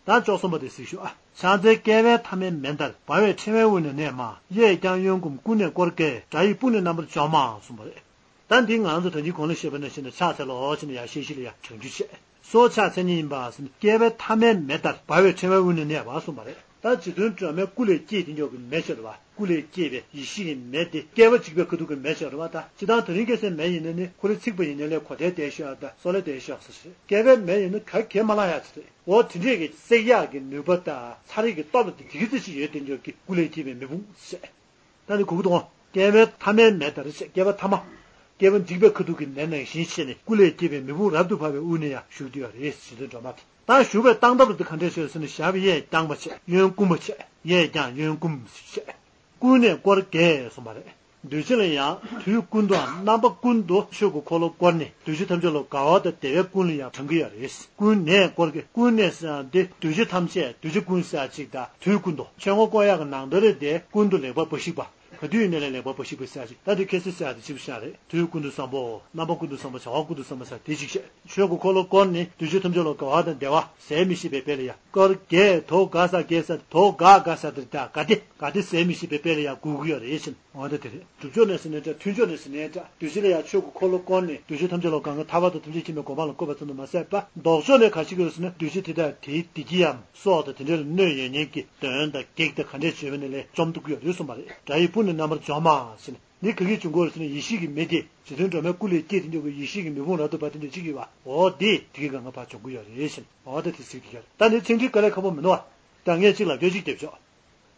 ད་བཅུ་གསུམ་པ་དེ་གཟིགས་ཤོག་ཨ། ཕྱག་འཚལ་བསྐལ་པའི་མཐའ་མའི་མེ་ལྟར། འབར་བའི་ཕྲེང་བའི་དབུས་ན་གནས་མ། གཡས་བརྐྱང་གཡོན་བསྐུམ་ཀུན་ནས་བསྐོར་དགའི། དགྲ་ཡི་དཔུང་ནི་རྣམ་པར་འཇོམས་མ་གསུངས་པ་རེད། ད་འདི་ང་ཚོ་ད་གིན་གོང་ལ་བཤད་པ་ནང་བཞིན་དུ་ཕྱག་འཚལ་ལོ་ཟེར་ནས་ཡར་ཤེལ་བཞི་ལ་ཡར་དྲང་རྒྱུ་བྱས། སོ་ཕྱག་འཚལ་མཁན་ཡིན་པ་ཟེར་ནས་བསྐལ་པའི་མཐའ་མའི་མེ་ལྟར་འབར་བའི་ཕྲེང་བའི་དབུས་ན་གནས་པ་གསུངས་པ་རེད། ད་རྗེ་བཙུན་སྒྲོལ་མའི་སྐུ་ལས་སྐྱེས་དེ་མཆོག་གི་མེ་ཆེ་རུ་བ། སྐུ་ལས་སྐྱེས་པའི་ཡེ་ཤེས་ཀྱི་མེ་དེ་བསྐལ་པ་འཇིག་པའི་ཁ་ཐུག་གི་མེ་ཆེ་རུ་བ། ད་སྤྱིར་བཏང་དེ་རིང་ཁ་སང་མེ་ཡིན་ན་ནི་ཁོ་རེ་ཚིག་པ་ཡིན་ན་ལས་གོ་ཐལ་བསྡད་ཤོག་དང་སོ་ལེ་བསྡད་ཤོག་ཟེར་ཞེས། བསྐལ་པའི་མེ་ཡིན་ན་ག་གེ་མ་ལང་ཡ་ཚེ་རེད། འོ་དེ་འདྲས་ཀྱི་བསྲེག་ཡག་གི་ནུས་པ་དང་ཚ་རེག་གི་སྟོབས་དང་དེ་གི་རྩི་ཤིང་ཡོད་དེ་མཆོག་གི་སྐུ་ལས་སྐྱེས་པའི་མེ་དཔུང་ཟེར། ད་ནི་གུ་གུ་དང་བསྐལ་པའི་མཐའ་མའི་མེ་ལྟར་ཆེ། བསྐལ་པ་མཐའ་མ། བསྐལ་པ་འཇིག་པའི་ཁ་ཐུག་གི་མེ་ནང་བཞིན་ཆེ་ནས་སྐུ་ལས་སྐྱེས་པའི་མེ་དཔུང་རབ་ཏུ་འབར་བའི་དབུས་ན་ཡང་བཞུགས་བསྡད་ཡོད་རེད་ཟེར་དུས་འགྲོ་མ་ཐག་ད་བཞུགས་པའི་སྟངས་སྟབས་དེ་ག་འདྲས་ཤོད་ཟེར་ན་ཞབས་གཡས་བརྐྱངས་པ་བྱས། གཡོན་བསྐུམ་པ་བྱས། གཡས་བརྐྱང་གཡོན་བསྐུམ་བྱས། ཀུན་ནས་བསྐོར་དགའི་གསུངས་པ་རེད། འདུས་བྱས་ལ་ཡང་དུས་ཀུན་ཏུའམ་རྣམ་པ་ཀུན་ཏུ་ཆོས་ཀྱི་འཁོར་ལོ་བསྐོར་ནས་གདུལ་བྱ་ཐམས་ཅད་ལ་དགའ་བ་དང་བདེ་བའི་ཀུན་ལ་ཡང་དྲངས་ཀྱི་ཡོད་རེད། ཀུན་ནས་བསྐོར་དགའི་ཀུན་ནས་ཟེར་ཡང་དེ་གདུལ་བྱ་ཐམས་ཅད་གདུལ་བྱ་ཀུན་ཟེར་ཡ་གཅིག་དང་དུས་ཀུན་ཏུ་ཆོས་འཁོར་བསྐོར་ཡག་གི་ནང་དོན་རེད་དེ། ཀུན་ཏུ་ལེགས་པར་འབའ་ཞིག་པ། ག་དུས་ཡིན་ནའི་ལས་ལེགས་པར་འབའ་ཞིག་པའི་ཟེར་ཡ་ཅིག་ད་དེ་ཁ་སང་ཟེར་ཡ་དེ་ཅིག་བཤད་རེད། དུས་ཀུན་ཏུ་བཟང་པོ། རྣམ་པ་ཀུན་ཏུ་བཟང་པོ། བྱ་བ་ཀུན་ཏུ་བཟང་པོ་ཟེར་དེ་ཅིག་བཤད། ཆོས་ཀྱི་འཁོར་ལོ་བསྐོར་ནས་གདུལ་བྱ་ཐམས་ཅད་ལ་དགའ་བ་དང་བདེ་བ་ཟད་མི་ཤེས་པའི་དཔལ་ལ་ཡང་བསྐོར་དགའི་དོ་དགའ་ས་དགའི་ས་དོ་དགའ་དགའ་ས་དེར་དགའ་དགའ་བདེ་དགའ་བདེ་ཟད་མི་ཤེས་པའི་དཔལ་ལ་ཡང་འགུག་གི་ཡོད་རེད་ཟེར། འོ་ད་དེ་རེད། སྒྲུབ་ཕྱོགས་ནས་ཟེར་ནའི་འདྲ། ཐུན་ཕྱོགས་ནས་ཟེར་ནའི་འདྲ། གདུལ་བྱ་ལ་ཡང་ཆོས་ཀྱི་འཁོར་ལོ་བསྐོར་ནས་གདུལ་བྱ་ཐམས་ཅད་ལ་གང་ག་ཐར་པ་དང་ཐམས་ཅད་མཁྱེན་པའི་གོ་འཕང་ལ་བཀོད་པ་ཙམ་དུ་མ་ཟད་པ། ལྡོག་ཕྱོགས་ནས་ག་ཞིག་ཡོད་ཟེར་ན་གདུལ་བྱ་དེ་དག་དེའི་བདེ་སྐྱིད་གམ་སྲོག་དང་དེ་འདྲ་ལ་གནོད་ཡོད་མཁན་གྱི་གདོན་དང་བགེགས་དང་ག་འདྲས་བྱོས་པ་ནས་ལས་བཅོམ་ཐུབ་ཀྱི་ཡོད་རེད་གསུངས་པ་རེད། དགྲ་ཡི་དཔུང་ནི་རྣམ་པར་འཇོམས་མ་ཟེར་ནས། འདི་ག་གིས་འབྱུང་གི་ཡོད་རེད་ཟེར་ན་ཡེ་ཤེས་ཀྱི་མེ་དེ། རྗེ་བཙུན་སྒྲོལ་མའི་སྐུ་ལས་སྐྱེས་དེ་མཆོག་གི་ཡེ་ཤེས་ཀྱི་མེ་དཔུང་རབ་ཏུ་འབར་དེ་འདྲ་ཅིག་ཡོད་པ། འོ་དེ་དེ་གི་གང་ག་ཕར་འབྱུང་གི་ཡོད་རེད་ཟེར་ནས། འོ་དེ་དེ་གཟིགས་ཀྱི་ཡོད་རེད། ད་འདི་ཚིག་འགྲེལ་དཀའ་ལས་ཁག་པོ་མི་འདུག་བ། ད་ངས་གཅིག་ལབ་རྒྱུ་གཅིག་བསྡད་ཆོག་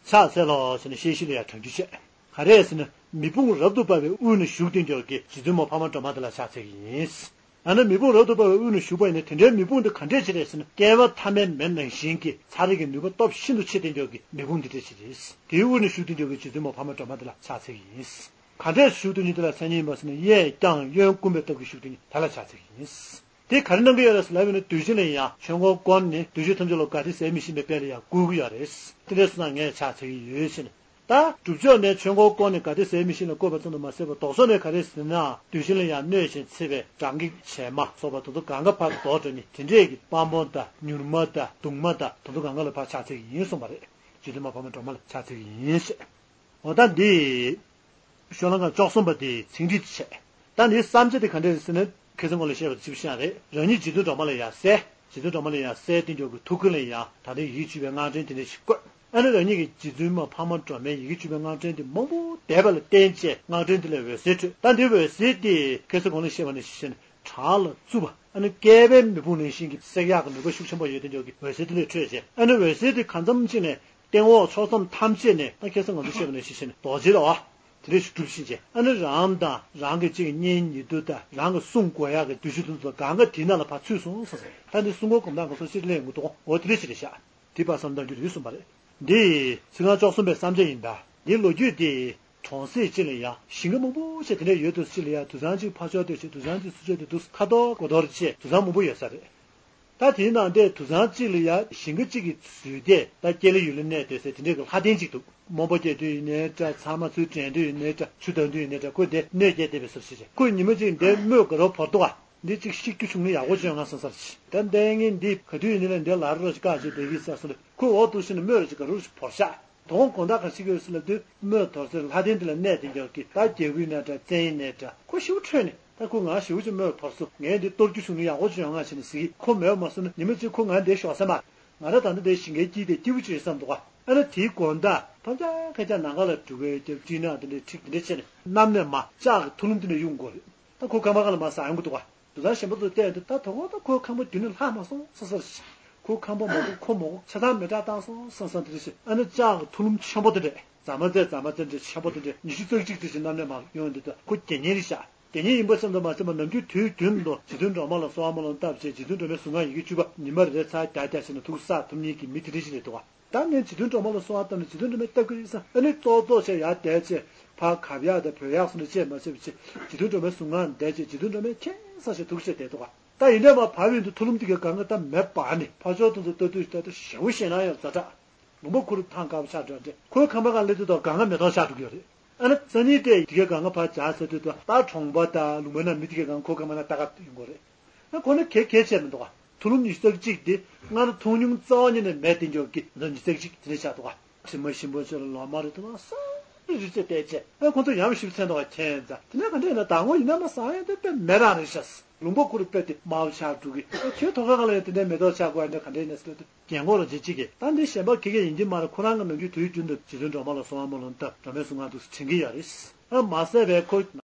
ཕྱག་འཚལ་ལོ་ཟེར་ནས་ཤེལ་བཞི་ལ་ཡར་དྲང་རྒྱུ་བྱས། ག་རེ་ཟེར་ན་མེ་དཔུང་རབ་ཏུ་འབར་བའི་དབུས་ན་བཞུགས་དེ་མཆོག་གི་རྗེ་བཙུན་མ་འཕགས་མ་སྒྲོལ་མ་དེ་ལ་ཕྱག་འཚལ་གྱི་ཡིན། ཨ་ནི་མེ་དཔུང་རབ་ཏུ་འབར་བའི་དབུས་ན་བཞུགས་པ་ཡིན་ན་དེ་འདྲའི་མེ་དཔུང་དེ་ག་འདྲས་ཅིག་རེད་ཟེར་ན་བསྐལ་པ་མཐའ་མའི་མེ་ནང་བཞིན་གྱི་ཚ་རེག་གི་ནུས་པ་སྟོབས་ཤིན་ཏུ་ཆེ་དེ་མཆོག་གི་མེ་དཔུང་འདི་འདྲས་ཅིག་རེད། དེའི་དབུས་ན་བཞུགས་དེ་མཆོག་གི་རྗེ་བཙུན་མ་འཕགས་མ་སྒྲོལ་མ་དེ་ལ་ཕྱག་འཚལ་གྱི་ཡིན། ག་འདྲས་བཞུགས་དེ་མཆོག་དེ་ལ་མཚན་ཉིད་ཡིན་པ་ཟེར་ན་གཡས་བརྐྱང་གཡོན་བསྐུམ་པའི་སྟབས་ཀྱིས་བཞུགས་དེ་མཆོག་དེ་ལ་ཕྱག་འཚལ་གྱི་ཡིན། དེ་ག་རེ་གནང་གི་ཡོད་རེད་ཟེར་ལབ་ཡོད་ན་གདུལ་བྱ་ལ་ཡང་ཆོས་འཁོར་བསྐོར་ནས་གདུལ་བྱ་ཐམས་ཅད་ལ་དགའ་བདེ་ཟད་མི་ཤེས་པའི་དཔལ་ལ་ཡང་འགུག་གི་ཡོད་རེད། དེ་འདྲས་སོང་ན་ངས་ཕྱག་འཚལ་གྱི་ཡོད་ཟེར་ནས། ད་སྒྲུབ་ཕྱོགས་ནས་ཆོས་འཁོར་བསྐོར་ནས་དགའ་བདེ་ཟད་མི་ཤེས་ལ་བཀོད་པ་ཙམ་དུ་མ་ཟད་པར་ལྡོག་ཕྱོགས་ནས་ག་རེ་ཟེར་ན་གདུལ་བྱ་ལ་ཡང་གནོད་ཅིང་འཚེ་བའི་དགྲ་བགེགས་བྱད་མ་སོགས་པ་དེ་ཚོ་གང་ག་ཕར་ལྡོག་འགྲོ་ནས་དེ་འདྲས་ཀྱི་དཔའ་མོ་དང་མྱུར་མ་དང་གདུང་མ་དང་དེ་ཚོ་གང་ག་ལ་ཕར་ཕྱག་འཚལ་གྱི་ཡིན་གསུངས་པ་རེད། རྗེ་བཙུན་མ་འཕགས་མ་སྒྲོལ་མ་ལ་ཕྱག་འཚལ་གྱི་ཡིན་ཞེས། འོ་ད་འདི། ཤོ་ལོ་ཀ་བཅུ་གསུམ་པ་དེ་ཚིག་འགྲེལ་དུ་བྱས། ད་འདིའི་བསམ་བྱ་དེ་ག་འདྲ་རེད་ཟེར་ན་ཁ་སང་གོང་ལ་བཤད་པ་དེ་ཅིག་བཤད་རེད། རང་ཉིད་རྗེ་བཙུན་སྒྲོལ་མ་ལ་ཡར་གསལ། རྗེ་བཙུན་སྒྲོལ་མ་ལ་ཡར་གསལ་དེ་མཆོག་གི་ཐུགས་ཀ་ལ་ཡང་ད་ལྟའི་ཡི་གེ་བཅུ་པའི་སྔགས་ཕྲེང་དེ་འདྲ་ཞིག་བཀོད། ཨ་ནི་རང་ཉིད་ཀྱི་རྗེ་བཙུན་མ་འཕགས་མ་སྒྲོལ་མའི་ཡི་གེ་བཅུ་པའི་སྔགས་ཕྲེང་དེ་མང་པོ་བསྡད་པ་ལ་བརྟེན་བྱས་སྔགས་ཕྲེང་དེ་ལ་འོད་ཟེར་འཕྲོས། ད་འདིའི་འོད་ཟེར་དེ་ཁ་སང་གོང་ལ་བཤད་པ་ནང་བཞིན་བྱས་ནས་བྲག་ལ་བཙུགས་པ། ཨ་ནི་བསྐལ་པའི་མེ་དཔུང་ནང་བཞིན་གྱི་བསྲེག་ཡག་གི་ནུས་པ་ཤུགས་ཆེན་པོ་ཡོད་དེ་མཆོག་གི་འོད་ཟེར་དེ་ལས་འཕྲོས་བྱས། ཨ་ནི་འོད་ཟེར་དེ་གང་འཚམ་ཅིག་ནས། སྟེང་འོག་ཕྱོགས་མཚམས་ཐམས་ཅད་ནས་ད་ཁ་སང་ང་ཚོ་བཤད་པ་ནང་བཞིན་བྱས་ནས་རྡོ་རྗེ་ལ་བ། དེ་འདྲ་ཞིག་གྲུབ་ཕྱིན་ཆད་ཨ་ནི་རང་དང་རང་གི་གཅིག་གི་གཉེན་ཉེ་དུ་དང་རང་གི་སྲུང་དགོས་ཡག་གི་བདུད་ཤི་དུ་དང་གང་ག་དེའི་ནང་ལ་ཕར་ཚུད་སོང་ཟེར་ཟེར། ད་འདི་སྲུང་འཁོར་སྒོམ་སྟངས་ང་ཚོ་ཕྱིར་ལེན་དགོས་འདུག་འོ་དེ་འདྲ་ཞིག་རེད་ཤག་དེ་པར་བསམ་བཏང་རྒྱུ་རེད་གསུངས་པ་རེད། འདི་ཚིག་རྐང་བཅུ་གསུམ་པའི་བསམ་བྱ་ཡིན་ད། འདི་ལོ་རྒྱུས་དེ་གྲོང་གསེབ་གཅིག་ལ་ཡ་ཞིང་ཁ་མང་པོ་ཞིག་དེ་འདྲ་ཡོད་དུས་གཅིག་ལ་ཡ་དུད་ཚང་གཅིག་ཕར་ཕྱོགས་དེ་བྱས་དུད་ཚང་གཅིག་ཚུར་ཕྱོགས་དེ་འདུག་ཁ་དོག་སྒོ་དོག་རེ་བྱས་དུད་ཚང་མང་པོ་ཡོད་ས་རེད། ད་དེའི་ནང་དེ་དུད་ཚང་གཅིག་ལ་ཡ་ཞིང་ཁ་གཅིག་གི་ཟུར་དེ་ད་སྐྱེ་ལེ་ཡུལ་ལ་གནས་སྡོད་སའི་དེ་འདྲའི་གི་ལྷ་རྟེན་གཅིག་འདུག་རྨོངས་པ་སྐྱེ་དུས་ཡིན་ནའི་འདྲ་ཚང་མ་ཚུར་དྲན་དུས་ཡིན་ནའི་འདྲ་ཆུ་དང་དུས་ཡིན་ནའི་འདྲ་ཁོས་དེ་སྣོད་སྐྱེལ་བསྡད་པའི་ས་ཞིག་རེད། ཁོས་ཉི་མ་གཅིག་འདིར་རྨོས་དགའ་རབ་བོར་འདུག་ག་འདི་གཅིག་ཤི་རྒྱུ་བྱུང་ན་ཡག་པོ་བྱུང་ང་བསམ་ས་རེད། ད་ལྟ་ངས་འདི་ག་དུས་ཡིན་ནའི་འདིར་ལ་རོ་ར་ཅིག་བཀག་བྱས་བསྡད་ཀྱི་ས་སོང་རེད། ཁོས་འོག་ཏུ་ཕྱིན་ནས་རྨོས་ར་ཅིག་དགའ་རབ་ཅིག་བོར་ཤག་དོ་དགོང་དག་ག་ཞིག་ཡོད་ཟེར་ལབ་དུས་རྨོས་དོར་ཚེ་ལྷ་རྟེན་འདི་ལ་གནས་དེ་འཇོག་གི་ད་རྒྱལ་པོའི་ནས་འདྲ་བཙན་ཡིན་ནས་འདྲ་ཁོ་ཤི་བོ་ཁྲོས་ནས་ད་ཁོ་ང་ཤི་བོ་ཅིག་རྨོས་དོར་སོང་ངས་འདི་གཏོར་རྒྱུ་བྱུང་ན་ཡག་པོ་ཅིག་ཡོང་ང་བྱས་ནས་ཟེར་གི་ཁོ་མེད་པ་མ་སོང་ན་ཉི་མ་གཅིག་ཁོ་ང་འདིར་ཞོག་ས་མ་ང་ར་ད་ལྟ་འདིར་ཞིང་ཁའི་དཀྱིལ་དེ་སྐྱིད་པོ་ཅིག་ཡོད་བསམ་འདུག་ག་ཨ་ནི་དེའི་དགོང་དག་ཕམ་ཁ་ཁ་ཁ་ནམ་མཁའ་ལ་འབྲུག་པའི་རྒྱབ་སྤྲིན་ནག་དེ་འདྲའི་འཁྲིགས་དེ་འདྲ་བྱས་ནས་གནམ་ནས་མར་ལྕགས་ཀྱི་ཐུ་ལུམ་དེ་འདྲ་གཡུག་དགོས་རེད། ད་ཁོ་ཁང་པ་ཁ་ལ་མར་ཟག་ཡོང་གི་འདུག་ག་དུད་ཚང་གཞན་པ་ཚོ་བལྟས་དུས་ད་དོ་དགོང་ད་ཁོའི་ཁང་པ་རྒྱུན་ནས་ལྷག་མ་སོང་ས་ས་རེད། ཁོའི་ཁང་པ་མང་པོ་ཁོ་མང་པོ་ཆ་ཚང་མེ་སྲེག་བཏང་སོང་ས་ས་དེ་རེད་ཤག་ཨ་ནི་ལྕགས་ཀྱི་ཐུ་ལུམ་ཆེན་པོ་དེ་འདྲས་རྫ་མ་རྫས་རྫ་མ་རྫས་འདྲས་ཆེན་པོ་དེ་འདྲས་ཉི་ཤུ་རྩ་གཅིག་དེ་ཞིག་གནམ་ནས་མར་གཡུག་འདུག་ད་ཁོ་དགེ་བསྙེན་རེད་ཤག་དགེ་བསྙེན་ཡིན་པ་ཙམ་དུ་མ་ཟད་པར་ནམ་རྒྱུན་དུས་རྒྱུན་དུ་རྗེ་བཙུན་སྒྲོལ་མ་ལ་གསོལ་བ་སྨོན་ལམ་བཏབ་བྱས་རྗེ་བཙུན་སྒྲོལ་མའི་གཟུངས་སྔགས་ཡི་གེ་བཅུ་པ་ཉི་མ་རེ་རེ་ཚར་རྒྱག་རྒྱག་བྱས་ནས་ཐུགས་བསགས་ཐུབ་མཁན་གྱི་མི་དེ་འདྲ་ཞིག་རེད་འདུག་ག་ད་ངས་རྗེ་བཙུན་སྒྲོལ་མ་ལ་གསོལ་བ་བཏབ་ནས་རྗེ་བཙུན་སྒྲོལ་མས་བཏབ་ཀྱི་རེད་ཟེར། ཨ་ནི་ཏོག་ཏོག་བྱས་ཡར་བསྡད་བྱས་ཕར་གབ་ཡག་དང་བོས་ཡག་སོགས་ནས་བྱས་མ་བྱས་པ་བྱས། རྗེ་བཙུན་སྒྲོལ་མའི་གཟུངས་སྔགས་བཟླས་བྱས་རྗེ་བཙུན་སྒྲོལ་མས་ཁྱད་མཚར་ཞིག་ཐུགས་རྗེ་ཆེ་བསྡད་འདུག་ག་ད་ཡིན་འདྲ་མ་བབས་ཡིན་དུས་མཐོ་ལུང་དེ་གའི་སྒང་ག་ད་མེ་འབར་ནས་ཕར་ཕྱོགས་དེ་ཚོ་ལྟ་དུས་ད་ལྟ་ཞེ་པོ་ཞེད་སྣང་ཡང་ཛ་དྲག་ལུང་པ་ཁོ་རང་ཐང་དཀར་པོ་ཆགས་འགྲོ་འདྲ། ཁོའི་ཁང་པའི་སྒང་སླེབས་དུས་ད་སྒང་ག་མེ་ཏོག་ཤར་འགྲོ་གི་ཡོད་རེད། ཨ་ནི་སང་ཉིན་དེ་དེ་གའི་སྒང་ག་ཕར་བྱ་ཟེར་དུས་ད་ད་གྲོང་པ་དང་ལུང་པའི་ནང་མི་དེ་གའི་སྒང་ག་ཁོའི་ཁང་པའི་ནང་ལྟ་ག་ཡོང་གི་རེད། ཨ་ཁོ་ནི་གལ་གལ་ཆེ་མི་འདུག་ག་མཐོ་ལུང་ཉི་ཤུ་རྩ་གཅིག་དེ་སྔར་མཐོང་མྱོང་རྩ་བ་ཉིད་ནས་མེད་དེ་འཇོག་གི་ད་ཉི་ཤུ་རྩ་གཅིག་དེ་འདྲ་ཆགས་འདུག་ག་དྲི་མ་ཞིམ་པོ་ཆེ་ལ་ལོ་མ་རེད་དུ་མ་སང་རི་རི་ཅེ་བལྟས་ཆེ། ཨ་ཁོ་ཚོ་ཡམ་ཞིབ་ཚན་འདུག་ག་ཁྱེད་ཚ་དེ་ནས་ག་འདྲ་ཡིན་ན་ཟླ་ངོ་ཡིན་ན་མ་སང་ཡང་དེ་དཔེ་མེད་རང་རེད་ཤག་ལུང་པ་ཁོ་རང་དཔེ་དེ་དམར་པོ་ཆགས་འགྲོ་གི་ཁྱོད་ཐོག་ཁ་ག་ལ་ཡང་དེ་འདྲའི་མེ་ཏོག་ཆགས་དགོས་ཡ་འདྲ་ག་འདྲ་ཡིན་ན་ཟེར་དུས། རྒན་གོག་ལ་རྗེ་གཅིག་གིས་ད་འདི་གཞན་པ་ཁྱེད་ཀྱི་ཡིན་གྱི་མ་རེད། ཁོ་རང་གི་ནམ་རྒྱུན་དུས་རྒྱུན་དུ་རྗེ་བཙུན་སྒྲོལ་མ་ལ་གསོལ་བ་སྨོན་ལམ་བཏབ་སྒྲོལ་མའི་གཟུངས་སྔགས་འདུག་སེ་དྲན་གྱི་ཡོད་རེད། ཨ་མ་ཟད་པའི་ཁོ།